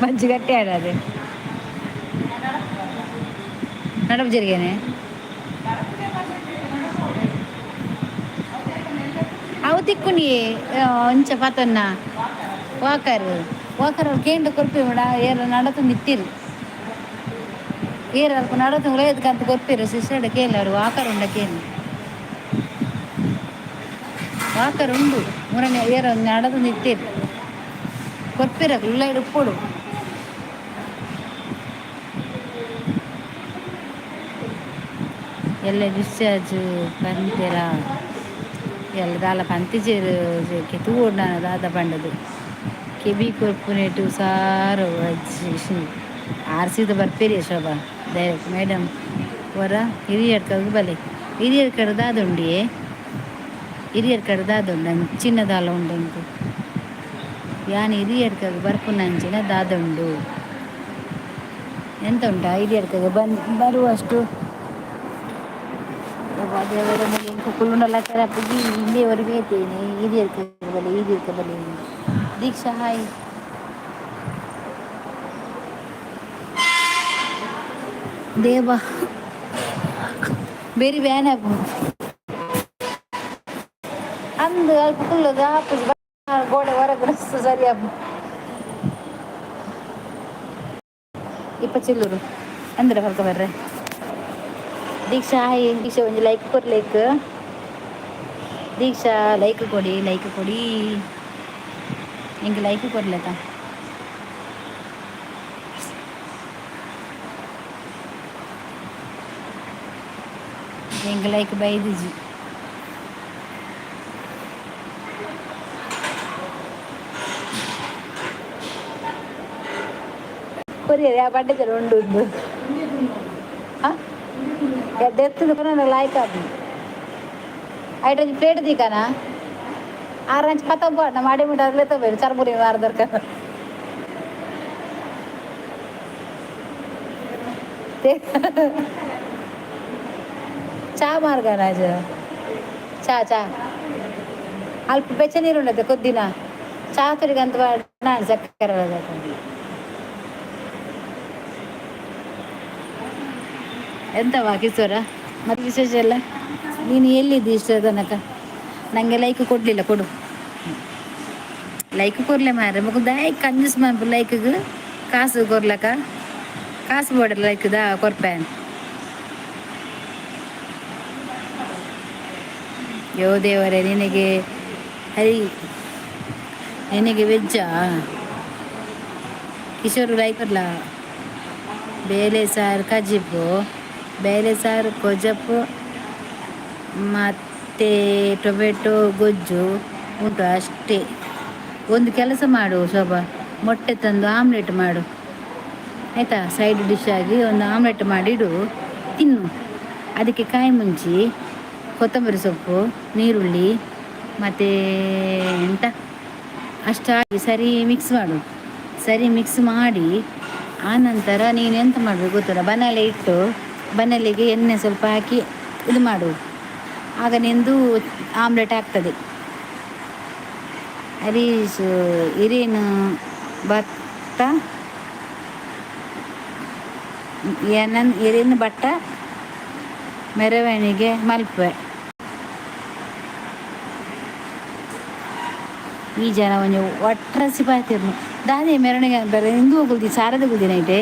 ಮಂಜು ಗಟ್ಟಿ ಆಡದೆ ನಡಪು ಜರಿಗೇನೆ. ಅವು ತಿಕ್ಕುನಿ ಒಂಚ ಪತನ್ನ ವಾಕರ್ ವಾಕರ್ ಅವ್ರು ಕೇಂದ್ರ ಕೊರ್ಪಿ ಮೇಡ ಏರ ನಡತು ನಿತ್ತಿರು ಏರ ಅಲ್ಪ ನಡತು ಉಳಯದಕ್ಕಂತ ಕೊರ್ಪಿರು ಸಿಸ್ಟರ್ ಕೇಳಿ ಅವರು ವಾಕರ್ ಉಂಡ ಕೇಳಿ ವಾಕರ್ ಉಂಡು ಮೂರನೇ ಏರ ನಡತು ನಿತ್ತಿರು ಕೊರ್ಪಿರ ಉಳ್ಳ ಇಪ್ಪೊಡು. ಎಲ್ಲ ಡಿಸ್ಚಾರ್ಜ್ ಪಂತೆರ ಎಲ್ಲ ದಾಲ ಪಂತಿಜೆರ್ ತೂವೊಡು ನಾನು ದಾದ ಪಂಡದು ಕೆಬಿ ಕೊರ್ಪುನೆಟು ಸಾರು ಅಜ್ಜಿ ಆರ್ಸಿದ ಬರ್ಪೇರಿ ಶೋಭಾ ಡೈರೆಕ್ಟ್ ಮೇಡಮ್ ವರ ಹಿರಿಯರ್ ಬಲೆ ಹಿರಿಯರ್ ಕಡೆ ದಾದುಂಡಿಯೇ ಹಿರಿಯರ್ ಕಡೆ ದಾದುಂಡು ಚಿನ್ನ ದಾಲ ಉಂಡು ಇಂಕು ಯಾನ್ ಹಿರಿಯರ್ ಕಗ್ ಬರ್ಪುನಂಚಿನ ದಾದುಂಡು ಎಂತ ಉಂಟಾ ಹಿರಿಯರ್ ಕಗ್ ಬನ್ ಬರುವಷ್ಟು ದೇವರ ಕುಲ್ಲುಂಡಲ ಕರಪುಗಿ ಇಂದೇವರೆಗೆ ಐತೇನೆ ಹಿರಿಯರ್ ಬಲೆ ಹಿರಿಯರ್ ಬಲೆ. ದೀಕ್ಷಾ ಹಾಯ್. ದೇವ ಬೇರಿ ವ್ಯಾನ್ ಅಂದು ಅಲ್ಪ ಕುಲ್ಲುದು ಆಪುಜಿ ಗೋಡೆ ಹೊರಗಡೆ ಸರಿ ಆಪು ಇಪ್ಪ ಚಿಲ್ಲೂರು ಅಂದ್ರೆ ಹೊರಕ ಬರ್ರೆ. ದೀಕ್ಷಾ ಹಾಯ್. ದೀಕ್ಷಾ ಒಂಜಿ ಲೈಕ್ ಕೊರ್ ಲೈಕ್. ದೀಕ್ಷಾ ಲೈಕ್ ಕೊಡಿ ಲೈಕ್ ಕೊಡಿ ಇಂಕ್ ಲೈಕ್ ಕೊರ್ಲೆತ. ಎಂಕ್ ಲೈಕ್ ಬೈದಿಜಿ. ಕೊರಿಯರ್ ಯಾವ ಪಂಡಿತರ ಉಂಡು ಉಂಡು ಎಡ್ಡೆ ಲಾಯ್ಕ್ ಆಪು ಐಟ್ ಒಂಜಿ ಪ್ಲೇಟ್ ದೀಕನ ಆರಂಚ್ ಪತ್ತ ಬೋಡ ಮಾಡಿ ಮುಟ್ಟ ಅರ್ಲೆ ತಗೋಬೇರು ಚರ್ಮುರಿ ವಾರ ದೊರ್ಕ ಚಾ ಮಾರ್ಗರಾಜ ಚಾ ಚಾ ಅಲ್ಪ ಬೆಚ್ಚ ನೀರು ಉಂಡತೆ ಕೊದ್ದಿನ ಚಾ ತುರಿಗಂತ ನಾನು ಸಕ್ಕರೆ ಎಂತವಾ ಕಿಶೋರ ಮತ್ತೆ ವಿಶೇಷ ಎಲ್ಲ? ನೀನು ಎಲ್ಲಿದ್ದಿ ಇಷ್ಟರ ತನಕ? ನನಗೆ ಲೈಕ್ ಕೊಡಲಿಲ್ಲ, ಕೊಡು ಲೈಕ್ ಕೊರ್ಲೆ ಮಾರ್ರೆ. ಬೊಕ ದಾಯೆ ಕಂಜೂಸ್ ಮನ್ಪು ಲೈಕ್ಗ್ ಕಾಸು ಕೊರ್ಲಕ ಕಾಸು ಬೋಡ ಲೈಕ್ ದಾ ಕೊರ್ಪೆ. ಯೋ ದೇವರೇ, ನಿನಗೆ ಹರಿ ನಿನಗೆ ವೆಜ್ಜಾ? ಕಿಶೋರ್ ಲೈಕ್ ಕೊರ್ಲ. ಬೇಳೆ ಸಾರು ಕಜಿಪು, ಬೇಳೆ ಸಾರು ಕೊಜಪು ಮತ್ತು ಟೊಮೆಟೊ ಗೊಜ್ಜು ಉಂಟು ಅಷ್ಟೇ. ಒಂದು ಕೆಲಸ ಮಾಡು ಶೋಭಾ, ಮೊಟ್ಟೆ ತಂದು ಆಮ್ಲೆಟ್ ಮಾಡು ಆಯಿತಾ? ಸೈಡ್ ಡಿಶ್ ಆಗಿ ಒಂದು ಆಮ್ಲೆಟ್ ಮಾಡಿಡು, ತಿನ್ನು. ಅದಕ್ಕೆ ಕಾಯಿ ಮುಂಚಿ, ಕೊತ್ತಂಬರಿ ಸೊಪ್ಪು, ನೀರುಳ್ಳಿ ಮತ್ತು ಎಂತ ಅಷ್ಟಾಗಿ ಸರಿ ಮಿಕ್ಸ್ ಮಾಡು. ಸರಿ ಮಿಕ್ಸ್ ಮಾಡಿ ಆನಂತರ ನೀನು ಎಂತ ಮಾಡಬೇಕು ಗೊತ್ತಿಲ್ಲ, ಬನಲೆ ಇಟ್ಟು ಬನಲೆಗೆ ಎಣ್ಣೆ ಸ್ವಲ್ಪ ಹಾಕಿ ಇದು ಮಾಡು. ಆಗ ನಿಂದು ಆಮ್ಲೆಟ್ ಆಗ್ತದೆ. ಹರೀಶ್ ಇರೇನು ಭತ್ತ ಏನನ್ ಇರೇನು ಬಟ್ಟ ಮೆರವಣಿಗೆ ಮಲ್ಪೆ. ಈ ಜನ ಒಂಜಿ ಒಟ್ರಸಿ ಪಾತೆರ್ನು ದಾದೆ ಮೆರವಣಿಗೆ ಬರ ಇಂದು ಹೋಗುಲ್ದಿ ಸಾರದ ಗುಲ್ದಿ ನೈಟೆ.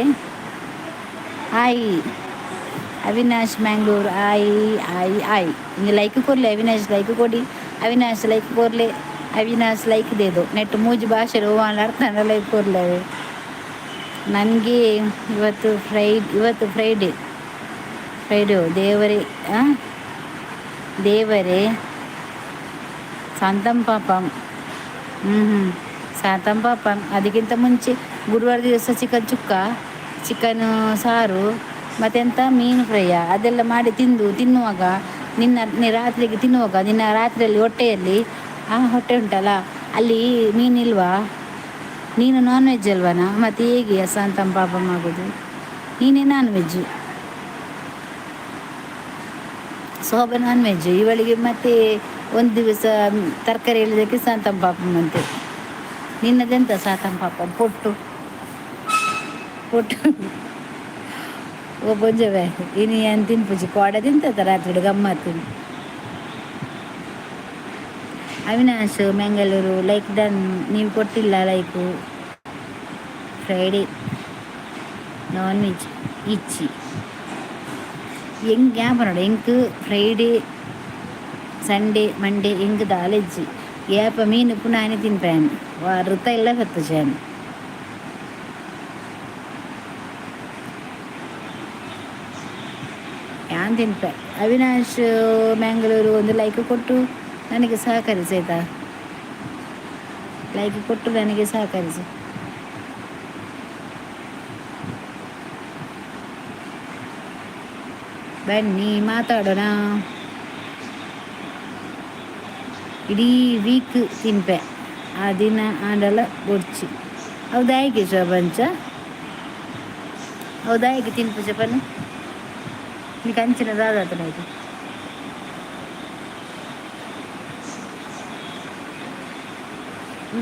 ಹಾಯ್. ಅವಿನಾಶ್ ಮ್ಯಾಂಗ್ಳೂರ್ ಆಯ್ ಆಯ್ ಆಯ್. ಇಂದು ಲೈಕ್ ಕೊರ್ಲೆ ಅವಿನಾಶ್, ಲೈಕ್ ಕೊಡಿ ಅವಿನಾಶ್, ಲೈಕ್ ಕೊರ್ಲೆ ಅವಿನಾಶ್. ಲೈಕ್ ದೇದು ನೆಟ್ ಮೂಜಿ ಭಾಷೆ ಅರ್ಥ ಲೈಕ್ ಕೊರ್ಲೆ. ನನಗೆ ಇವತ್ತು ಫ್ರೈಡೆ, ಫ್ರೈಡೆ. ದೇವರೇ, ದೇವರೇ, ಸಾಂತಂ ಪಾಪಂ. ಹ್ಞೂ ಹ್ಞೂ ಸಾಂತಂ ಪಾಪಂ. ಅದಕ್ಕಿಂತ ಮುಂಚೆ ಗುರುವಾರ ದಿವಸ ಚಿಕನ್ ಚುಕ್ಕ, ಚಿಕನ್ ಸಾರು, ಮತ್ತೆಂತ ಮೀನು ಫ್ರೈಯ ಅದೆಲ್ಲ ಮಾಡಿ ತಿಂದು ತಿನ್ನುವಾಗ ನಿನ್ನ ರಾತ್ರಿಗೆ ತಿನ್ನುವಾಗ ನಿನ್ನ ರಾತ್ರಿಯಲ್ಲಿ ಹೊಟ್ಟೆಯಲ್ಲಿ, ಆ ಹೊಟ್ಟೆ ಉಂಟಲ್ಲ, ಅಲ್ಲಿ ಮೀನಿಲ್ವಾ? ನೀನು ನಾನ್ ವೆಜ್ ಅಲ್ವನಾ? ಮತ್ತು ಹೇಗೆ ಸಾಂತಂ ಪಾಪಂ ಆಗೋದು? ನೀನೇ ನಾನ್ ವೆಜ್ಜು, ಸೋಬ ನಾನ್ ವೆಜ್ ಇವಳಿಗೆ. ಮತ್ತೆ ಒಂದು ದಿವಸ ತರಕಾರಿ ಹೇಳಿದಕ್ಕೆ ಸಾಂತಂ ಪಾಪಂ ಅಂತೆ. ನಿನ್ನದೆಂತ ಸಾತಂ ಪಾಪಂ? ಪೊಟ್ಟು ಪೊಟ್ಟು. ಓ ಪೊಂಜವೆ, ಇನಿ ಏನು ತಿನ್ಪುಜಿ? ಕೋಡೆ ತಿಂತದ ರಾತ್ರಿ ಗಮ್ಮತ್ತು. Avinash Mangaluru like done. ನೀವು ಕೊಟ್ಟಿಲ್ಲ ಲೈಕು. ಫ್ರೈಡೇ ನಾನ್ ವೆಜ್ ಇಚ್ಚಿ ಎಂಕ್ ಜ್ಞಾಪನ ಎಂಕ್ ಫ್ರೈಡೇ ಸಂಡೇ ಮಂಡೇ ಎಂಕ್ ದಾಲೆಜ್ಜಿ. ಏಪ ಮೀನು ಪುನಾನಿ ತಿನ್ಪೇನ್ ವೃತ ಇಲ್ಲ ಸತ್ತುಜಾನ್. ಯಾನ್ ತಿನ್ಪೆ. ಅವಿನಾಶ್ ಮ್ಯಾಂಗಳೂರು ಒಂದು ಲೈಕ್ ಕೊಟ್ಟು ನನಗೆ ಸಹಕರಿಸಿ ಆಯಿತಾ? ಲೈಕ್ ಕೊಟ್ಟು ನನಗೆ ಸಹಕರಿಸಿ. ಬನ್ನಿ ಮಾತಾಡೋಣ. ಇಡೀ ವೀಕ್ ತಿನ್ಪೆ, ಆ ದಿನ ಆಂಡಲ ಬೊಡ್ಚಿ. ಹೌದಾ? ಹೇಗೆ ಶೋಭಂಚ? ಹೌದಾ? ಹೇಗೆ ತಿನ್ಪು ಚಪನ್? ನೀ ಕಂಚಿನ ದಾದಾತನ ಇದು.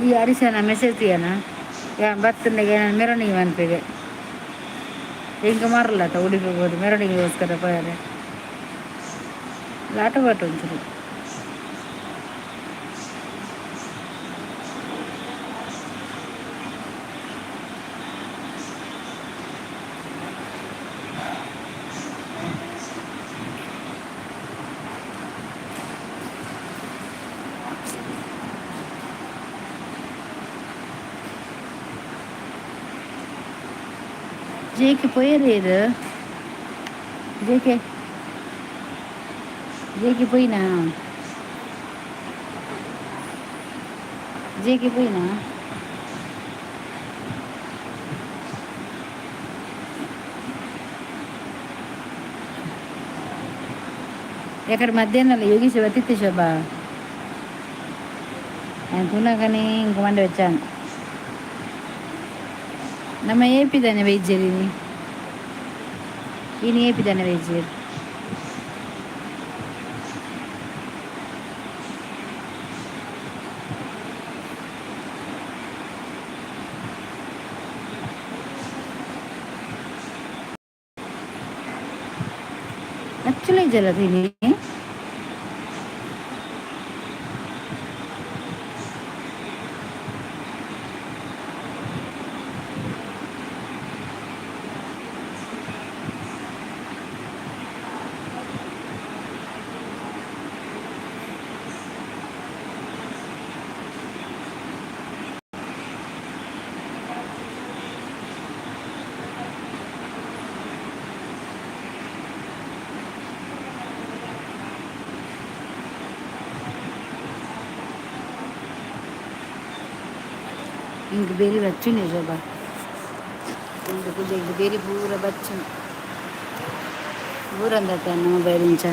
ಈ ಅರಿಶನ ಮೆಸೇಜ್ ತೀಯನ ಯಾ ಬತ್ತಂಡೆಗೆ ನಾನು ಮೆರವಣಿಗೆ ಮನ್ಪಿಗೆ ಹಿಂಗೆ ಮಾರಲ್ಲ ಉಡುಪಿ ಹೋಗೋದು ಮೆರವಣಿಗೆಗೋಸ್ಕರ ಪೋಯರೆ ಲಾಟ ಬಾಟ ಒಂಚೂರು. ಜೇಕೆ ಪೋಯರೇ? ಜೇಕೆ ಜೇಕೆ ಪೋಯಿನಾ? ಜೇಕೆ ಪೋಯಿನಾ? ಯಾಕಡೆ ಮಧ್ಯಾಹ್ನ ಯೋಗೀಶ್ ಬತ್ತಿತ್ತು ಶೋಭಾ. ನಾನು ತೂನಗನೇ ಇಂಕ ಮಂಡೆ వచ్చాను. ನಮ್ಮ ಏಪಿದಾನೆ ವೈದ್ಯರಿ? ಇನ್ನು ಏಪಿದಾನೆ ವೈದ್ಯರು? ಆಕ್ಚುಲಿ ಜಲದಿನಿ. ಇಂಕ್ ಬೇರಿ ಬಚ್ಚುನೆ ಶೋಭಾ, ಇಂಕ್ ಬೇರಿ ಪೂರ ಬಚ್ಚುನೆ ಊರಂದತ್ತ ಮೊಬೈಲ್ ಇಂಚ.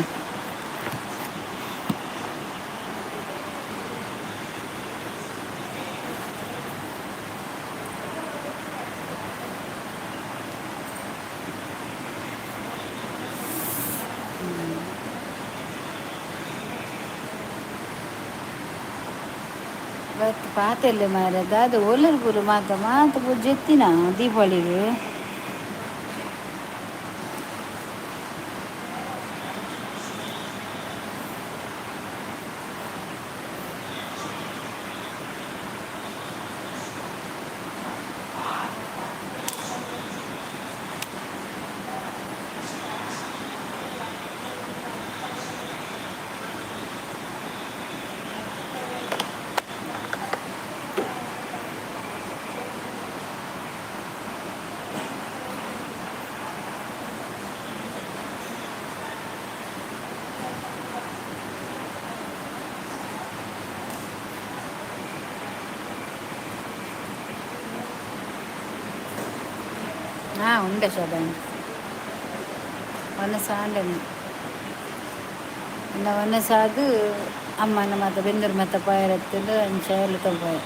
ಬತ್ ಪಾತೆಲ್ಲೆ ಮಾರ್ರೆ, ದಾದ ಓಲರ್ ಪೂರ ಮಾತ ಮಾತ ಪೂರ ಜೆತ್ತಿನ ದೀಪಾವಳಿಗ್. ಹಾಂ ಉಂಡೆ ಶೋಭನ್. ವನಸಾಂಡನೆ ಇನ್ನ ವನಸಾದು ಅಮ್ಮನ ಮಾತ ಬೆಂದೂರು ಮಾತ ಪಾಯರತ್ತಂದು ಅಂಚ ಎಲ್ಲ ತೊಂಪಾಯ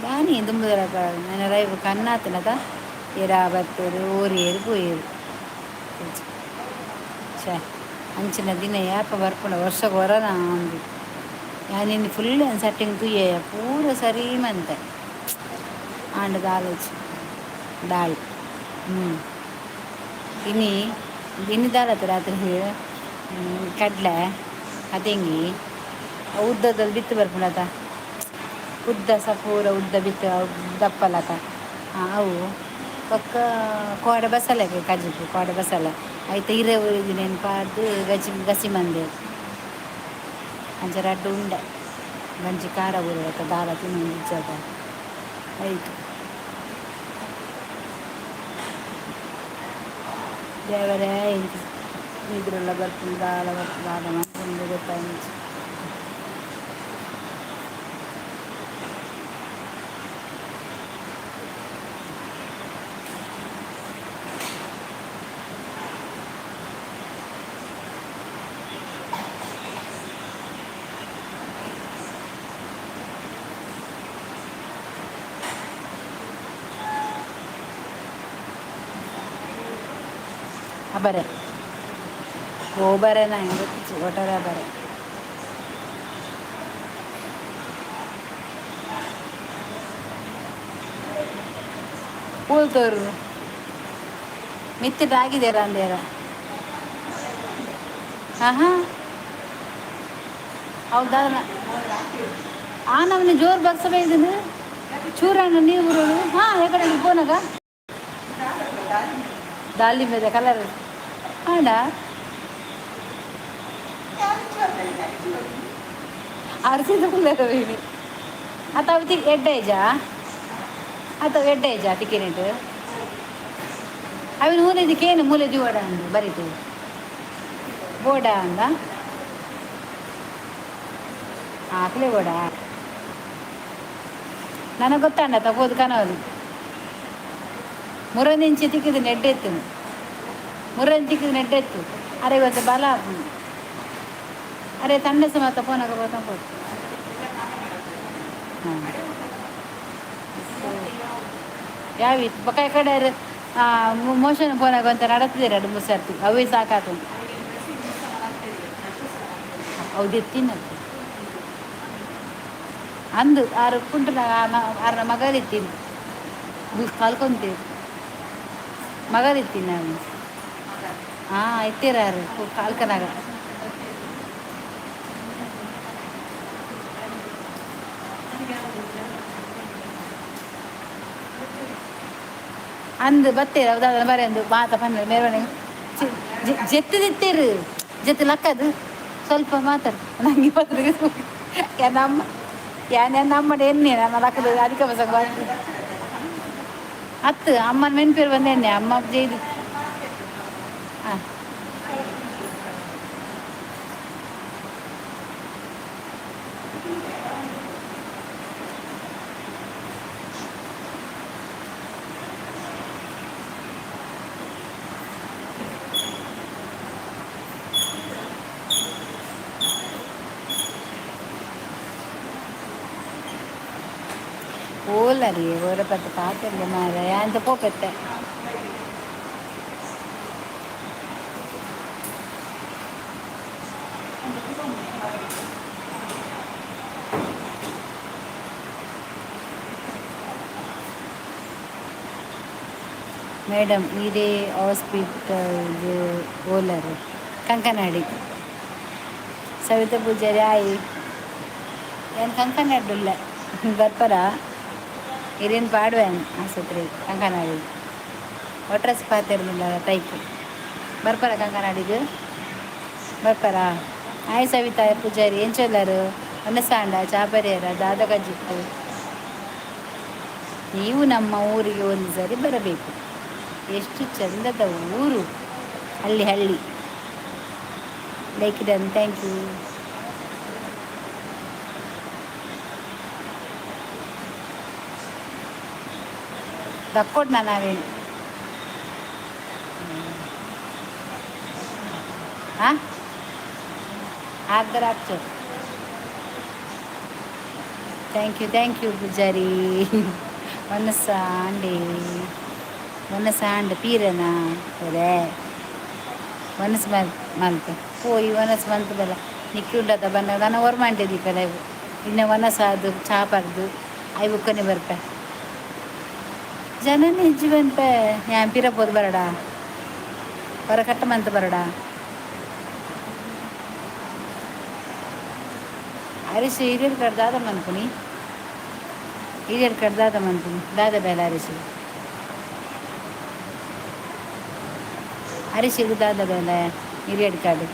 ದಾನಿ ದುಂಬುದರ ನನ್ನ ರೈವು ಕಣ್ಣಾತನದ ಏರಾ ಬತ್ತೇರು ಓರಿಯೇರು ಪೋಯೇರು. ಛೇ, ಅಂಚಿನ ದಿನ ಯಾಪ ಬರ್ಪುಂಡ? ವರ್ಷಕ್ಕೆ ವರನ ಅಂದು ಯಾನಿನ್ ಫುಲ್ ಸೆಟ್ಟಿಂಗ್ ತೂಯೆ ಪೂರ ಸರಿ ಮಂತೆ. ಆಂಡ ದಾಲೋಚಿ ದಾಲ್ ಇನಿ ಇನಿ ದಾಲತ್ತು ರಾತ್ರಿ ಕಡಲೆ ಅತೆಂಗಿ ಉದ್ದದಲ್ಲಿ ಬಿತ್ತು ಬರ್ಪುಂಡತ, ಉದ್ದ ಸ ಪೂರ ಉದ್ದ ಬಿತ್ತು ದಪ್ಪಲಕ ಅವು ಬೊಕ್ಕ ಕೋಡೆ ಬಸಲೆ ಕಜಿಪು. ಕೋಡೆ ಬಸಲೆ ಐತ ಇರೆ ನೆನ್ಪಾದ್ ಗಜಿ ಗಸಿ ಮಂದೆ. ಅಂಚ ರಡ್ಡ್ ಉಂಡೆ ಬಂಜಿ ಖಾರ ಊರತ ದಾಲ ತಿನ್ನೊಂದಿಜ್ಜದ ಆಯ್ತು. ದೇವರೇ, ನಿದ್ರೆಲ್ಲ ಬರ್ಪುಂಡು, ದಾಲ ಬರ್ಪುಂಡು, ದಾಲ ಮನ್ಪುಂಡು ಗೊತ್ತಾಯ್ತು. ಬರೆ ಗೋಬರೆ ನಂಗೆ ಗೊತ್ತಿತ್ತು ಒಟ್ಟಾರೆ ಬರೆ. ತೋರು ಮಿತ್ತಿಟ ಆಗಿದ್ದೀರ ಅಂದೇರ. ಹಾಂ ಹಾಂ, ಹೌದಾ? ಆ ನಮ್ಮನೆ ಜೋರು ಬರ್ಸಬೇ ಇದನ್ನು ಚೂರಣ್ಣ ನೀರು ಬರೋದು. ಹಾಂ, ಯಾಕಡೆ ಪೋನಾಗ ದಾಳಿಂಬೆದ ಕಲರ್ ಆಂಡ ಅರಸಿದ ಕುಲ್ಲರ ಅತ್ತ ಅವು ಎಡ್ಡೆ ಏಜಾ ಅತ್ತ ಎಡ್ಡೆ ಏಜಾ ತಿಕ್ಕಿನಿಟ್ಟು ಅವಿನ ಮೂಲೆ ಮೂಲೆ ಜೀವಡ ಅಂದು ಬರೀತು ಬೋಡ ಅಂದ ಆಕಲೆ ಬೋಡ. ನನಗೆ ಗೊತ್ತಾಂಡ ತಗೋದು ಕನವದು. ಮುರೊಂದಿಂಚಿ ತಿಕ್ಕಿದ್ ನೆಡ್ಡೆತ್ತು, ಮುರೊಂದು ತಿಕ್ಕಿದ್ ನೆಡ್ಡೆತ್ತು. ಅರೆ ಇವತ್ತು ಬಲ ಆಪುಂಡು. ಅರೆ ತಂಡಸ ಮಾತ ಪೋನಾಗ ಬೋತ ಪೋತು. ಹಾಂ, ಯಾವಿತ್ತು ಬೊಕ ಕಡೆ ಮೋಷನ್ ಪೋನಾಗ ಅಂತ ನಡತಿದ್ದೀರ ಎರಡು ಮೂರು ಸರ್ತಿ, ಅವೇ ಸಾಕಾತು. ಅವು ದೆತ್ತಿನದ್ದು ಅಂದು ಆರು ಕುಂಟುನಾಗ ಆರ್ನ ಮಗಲಿತ್ತೀನಿ ಕಲ್ಕೊಂತೀವಿ ಮಗಲಿತ್ತೀನಿ ನಾನು. ಹಾಂ, ಇತ್ತೀರಾರು ಕಾಲ್ಕನಾಗ. ಅಂದು ಬತ್ತೀರ ಹೌದಾ? ಬರೆ ಅಂದು ಮಾತ ಪನ್ನ ಮೆರವಣಿಗೆ ಜೆತ್ತು ದಿತ್ತೀರು, ಜೆತ್ತು ಲಕ್ಕದು ಸ್ವಲ್ಪ ಮಾತಾಡು ನಂಗೆ ಬಂದ್ರೆ. ನಮ್ಮ ಯಾನ್ ನಮ್ಮಡೆ ಎಣ್ಣೆ ನನ್ನ ಲಕ್ಕದು ಅಧಿಕ ಬಸಂಗ ಅತ್ತು ಅಮ್ಮನ ಮೆನ್ಪೇರು ಬಂದ ಎಣ್ಣೆ ಅಮ್ಮ ಜೈದು. ಹಾಂ, ಓಲರಿ ಓರ ಪತ್ತ ಪಾತೆರ್ಲೆ ಮಾರ್ರೆ ಅಂತ ಪೋಪೆತ್ತೆ. ಮೇಡಮ್, ಇದೇ ಹಾಸ್ಪಿಟಲ್ ಓಲರು? ಕಂಕನಾಡಿ. ಸವಿತಾ ಪೂಜಾರಿ ಆಯಿ, ಏನು ಕಂಕನಾಡುಲ್ಲ ಬರ್ಪರ? ಇರೇನು ಪಾಡ್ವೇನ್ ಆಸ್ಪತ್ರೆ ಕಂಕನಾಡಿ ಒಟ್ರಸ್ ಪಾತಿರ್ಲಿಲ್ಲ ತೈಕ್ ಬರ್ಪರ? ಕಂಕನಾಡಿಗೆ ಬರ್ಪರ? ಆಯ್ ಸವಿತಾ ಪೂಜಾರಿ, ಏನ್ ಚೊಲ್ಲರು? ಸಾಂಡ ಚಾಪರಿಯರ ದಾದ ಕಜ್ಜಿತ್ತು. ನೀವು ನಮ್ಮ ಊರಿಗೆ ಒಂದು ಸರಿ ಬರಬೇಕು. ಎಷ್ಟು ಚಂದದ ಊರು, ಹಳ್ಳಿ ಹಳ್ಳಿ. Like done, thank you. ದಕ್ಕೊಡ್ ನಾವೇನು. ಹಾಂ, ಹಾಕ್ತಾರೆ ಹಾಕ್ಚು. Thank you, thank you Poojary. ವನಸಾಂಡಿ ವನಸಾಂಡ್ ಪೀರನ ಒರೆ ವನಸ್ ಮಲ್ತೆ ಪೋಯಿ ವನಸ್ ಮಂತ್ ಬಲ್ಲ ನಿಕ್ಕುಂಡತ ಬನ್ನ ನಾನು ಹೊರ್ಮಾಂಟೆ ದೀಪಲ. ಇನ್ನು ವನಸಾದು ಚಾ ಪರ್ದು I ಬುಕ್ಕನೆ ಬರ್ಪೆ. ಜನನೇ ಇಜ್ಜಿ ಬನ್ಪೆ. ಯಾನ್ ಪಿರ ಪೋದು ಬರಡ, ಹೊರ ಕಟ್ಟ ಮಂತ್ ಬರಡ. ಅರಿಶಿ ಹಿರಿಯರ್ ಕಡೆ ದಾದ ಮನ್ಪುನಿ, ಹಿರಿಯರ್ ಕಡೆ ದಾದ ಮನ್ಪುನಿ, ದಾದ ಬೇಲೆ ಅರಿಶಿ? ಅರಿಶಿಗೆ ದಾದ ಬೇಲೆ ಹಿರಿಯಡ್ ಕಾಡು?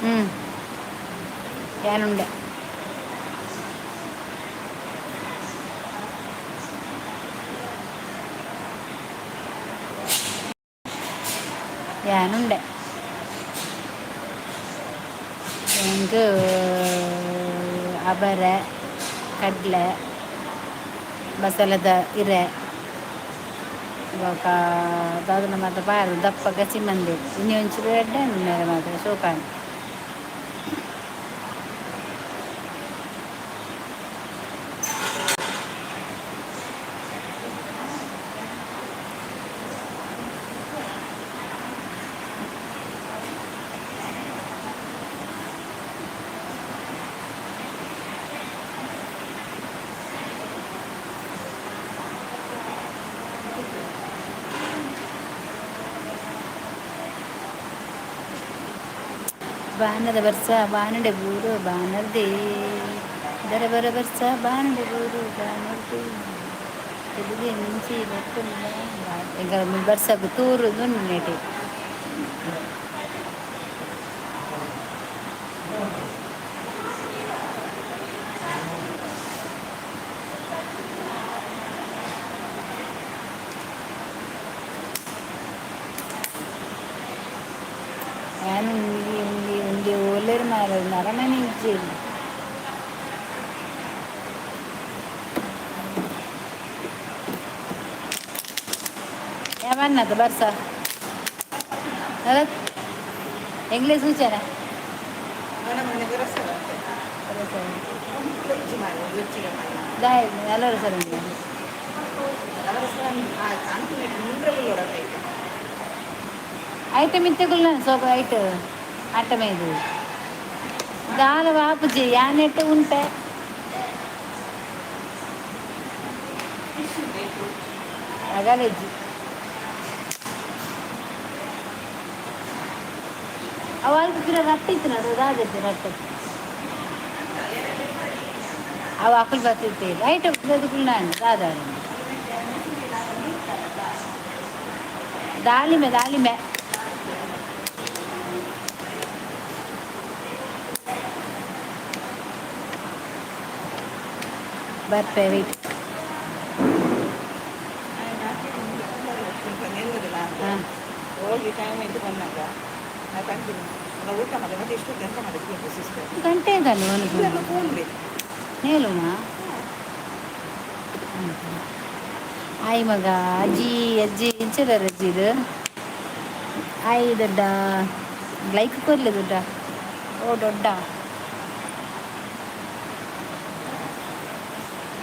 ಹ್ಞೂ, ಯಾನುಂಡೆ. ಯಾನುಂಡೆ. ಎಂಕ್ ಅವರೆ, ಕಡಲೆ, ಬಸಲದ ಇರೆ, ಬೊಕ ದಾದನ ಮಾತ ಪಾರು ದಪ್ಪ ಗಸಿ ಮಂದಿ. ಇನಿ ಒಂಚೂರು ಎಡ್ಡೆ ಮೇರೆ ಮಾತ್ರ ಶೋಕಾಂಡ್. ಬಾನದ ಬರ್ಸ ಬಾನಡೆ ಬೂರು ಬಾನರ್ದೇ ದರ ಬರ ಬರ್ಸ ಬಾನಡೆ ಬೂರು ಬಾನರ್ದೇ ತೆಲುಗೆ ಮಿಂಚಿ ಬತ್ತುಂಡ. ಎಂಕ ಬರ್ಸಗ್ ತೂರು ನೆಟೆ. ಯಾನ್ ಉಂಡಿ ಉಂಡಿ ಉಂಡಿ ಓಲೇರ್ ಮಾರ ನರಮನೆ ಇಜ್ಜಿ. ಯಾವನ್ನದ ಬರ್ಸ ಎಂಗ್ಲೇ ಸೂಚನೆ. ದಾಯ ಎಲ್ಲರೂ ಸರ್. ಐಟಮ್ ಇತ್ತಗುಲ್ಲ ಸೋಪ ಐಟ್ ಆಟಮ ಇದು ದಾಲ ವಾಪುಜಿ ಯಾನೆಟ್ಟು ಉಂಟೆ ಅಗಲೆಜ್ಜಿ. ಅವು ಅಲ್ಪ ಪಿರ ರಟ್ಟ ಇತ್ತು ನಡು ದಾದೈತಿ ರಟ್ಟ. ಅವು ಅಕುಲು ಬತ್ತಿತ್ತು ಐಟ್ ನಾನು ದಾದ ದಾಳಿಂಬೆ ದಾಳಿಂಬೆ. ಬರ್ಪೆ, ವೆಯ್ಟ್. ಹಾಂ. ಹೋಗಿ ಟೈಮ್ ಇದು ಬಂದಾಗ ಊಟ ಮಾಡಿ ಮತ್ತೆ ಎಷ್ಟು ಎಂತ ಮಾಡಿದ್ರು ಸಿಸ್ಟರ್? ಗಂಟೆ ಒಂದು ಫೋನ್. ನೇಲುನಾ? ಆಯ್ ಮಗ, ಅಜ್ಜಿ ಅಜ್ಜಿ ಇಂಚದಾರ ಅಜ್ಜಿ ಇದು. ಆಯ್ ದೊಡ್ಡ ಲೈಕ್ ಕೊರ್ಲೆ ದೊಡ್ಡ. ಓ ದೊಡ್ಡ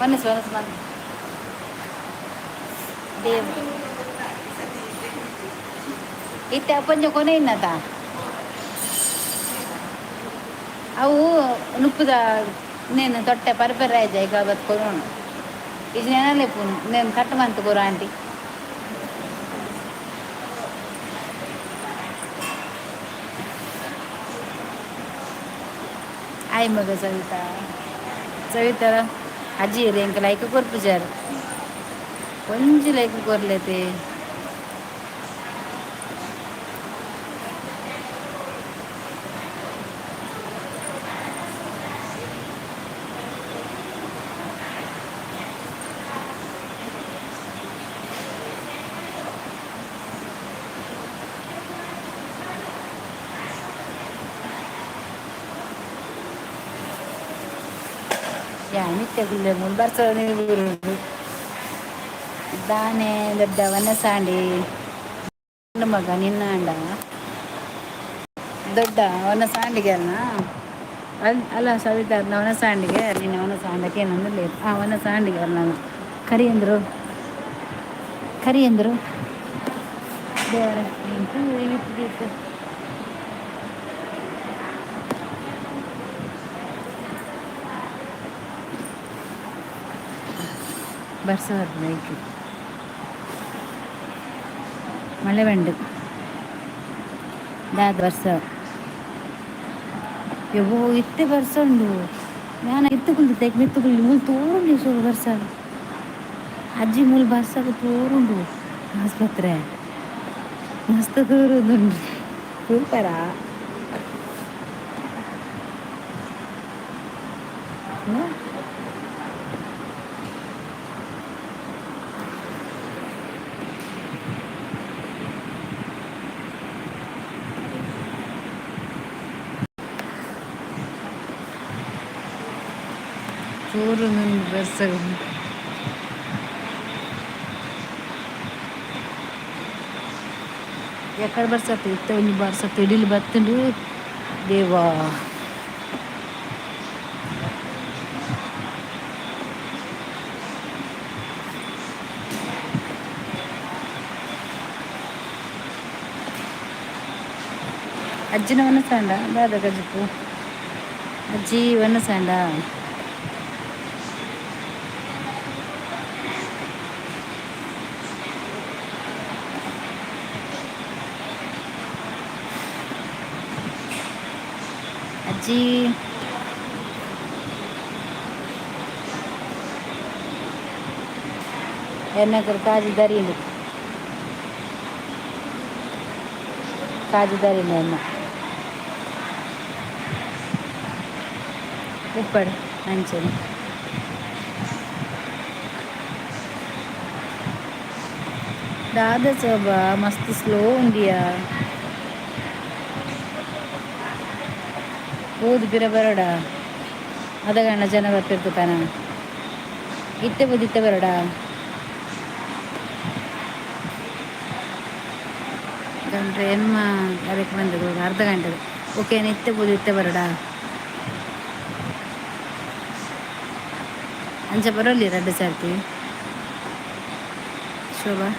ಮನಸ್ಸು ಮನಸ್ಸು ಮನ್ ದೇವ್ ಇತ್ತೆ ಕೊಂಚ ಕೊನೆ ಇನ್ನತ. ಅವು ನುಪ್ಪುದ ನೇನು ತೊಟ್ಟೆ ಪರ್ಪೆರ ಆಯ್ತು. ಈಗ ಬತ್ ಕೊರೋಣ ಇದು ನೆನಲೆಪ್ಪು నేను కట్టమంత కూర ఆంటీ. ಆಯ್ ಮಗ ಸವಿತಾ, ಸವಿತಾ ಅಜ್ಜಿ ಎಂಕ ಲೈಕ್ ಕೊರ್ಪುಜಾರು, ಒಂಜಿ ಲೈಕ್ ಕೊರ್ಲೇತೆ. ಯಾ ನಿತ್ಯ ಕುಲ್ಲೆ ಮೂಲು ಬರ್ಸ ನೀರು ದಾನೆ ದೊಡ್ಡ ವನಸಾಂಡಿ ಮಗ ನಿನ್ನ ಅಂಡ ದೊಡ್ಡ ವನಸಾಂಡಿಗೆ ಅಲ್ಲ ಅಲ್ಲ ಸವಿತಾ ವನಸಾಂಡಿಗೆ ನಿನ್ನ ವನಸಾಂಡಕ್ಕೆ ಏನಂದ್ರೆ ಆ ವನಸಾಂಡಿಗೆ ಅಲ್ಲ ನಾನು ಕರಿ ಅಂದರು ಕರಿ ಅಂದರು ದೇವರ ಬರ್ಸ ಬರ್ಬೇಕು ಮಳೆ ಬಂಡು ದಾದ ಬರ್ಸ ಯವ್ವೋ ಇತ್ತೆ ಬರ್ಸ ಉಂಡು ನಾನು ಇತ್ತು ಕುಲ್ದಿತ್ತೆ ಮಿತ್ತು ಕುಲ್ಲಿ ಮೂಲು ತೋರುಂಡು ಸೋ ಬರ್ಸ ಅಜ್ಜಿ ಮೂಲು ಬರ್ಸకు ತೋರುಂಡು ಆಸ್ಪತ್ರೆ ಮಸ್ತ್ ತೋರುಂಡು ಸೂಪರಾ. ತೋರುಂಡು ಬರ್ಸకు. ಎಕ್ಕಡ ಬರ್ಸತ್ತು ಇತ್ತ ಒಂಜಿ ಬರ್ಸತ್ತು ಇಡಿಲು ಬತ್ತುಂಡು ದೇವಾ. ಅಜ್ಜಿನ ವನಸಾಂಡ ದಾದ ಕಜಿಪು ಅಜ್ಜಿ ವನಸಾಂಡ. ಅಜ್ಜಿ ಎನ್ನಕರು ಕಾಜಿ ದರೀಂಡು ಕಾಜಿ ದರೀಂಡು ಎನ್ನ ಉಪ್ಪಡು ಅಂಚನೆ ದಾದ ಸೋಬಾ ಮಸ್ತ್ ಸ್ಲೋ ಉಂಡಿಯಾ ಪೋದು ಪಿರ ಬರೋಡ ಅದಗಣ್ಣ ಜನ ಬರ್ತಿರ್ತಾನ ಇತ್ತೆ ಬುದಿತ್ತೆ ಇತ್ತೆ ಬರೋಡ ಗಂಟೆ ಎನ್ಮ ಅದಕ್ಕೆ ಬಂದದ್ದು ಅರ್ಧ ಗಂಟೆ. ಓಕೆ, ಇತ್ತೆ ಬುದು ಇತ್ತೆ ಬರೋಡ ಅಂಚ ಬರೋಲಿ ರಡ್ಡು ಸರ್ತಿ ಶೋಭಾ.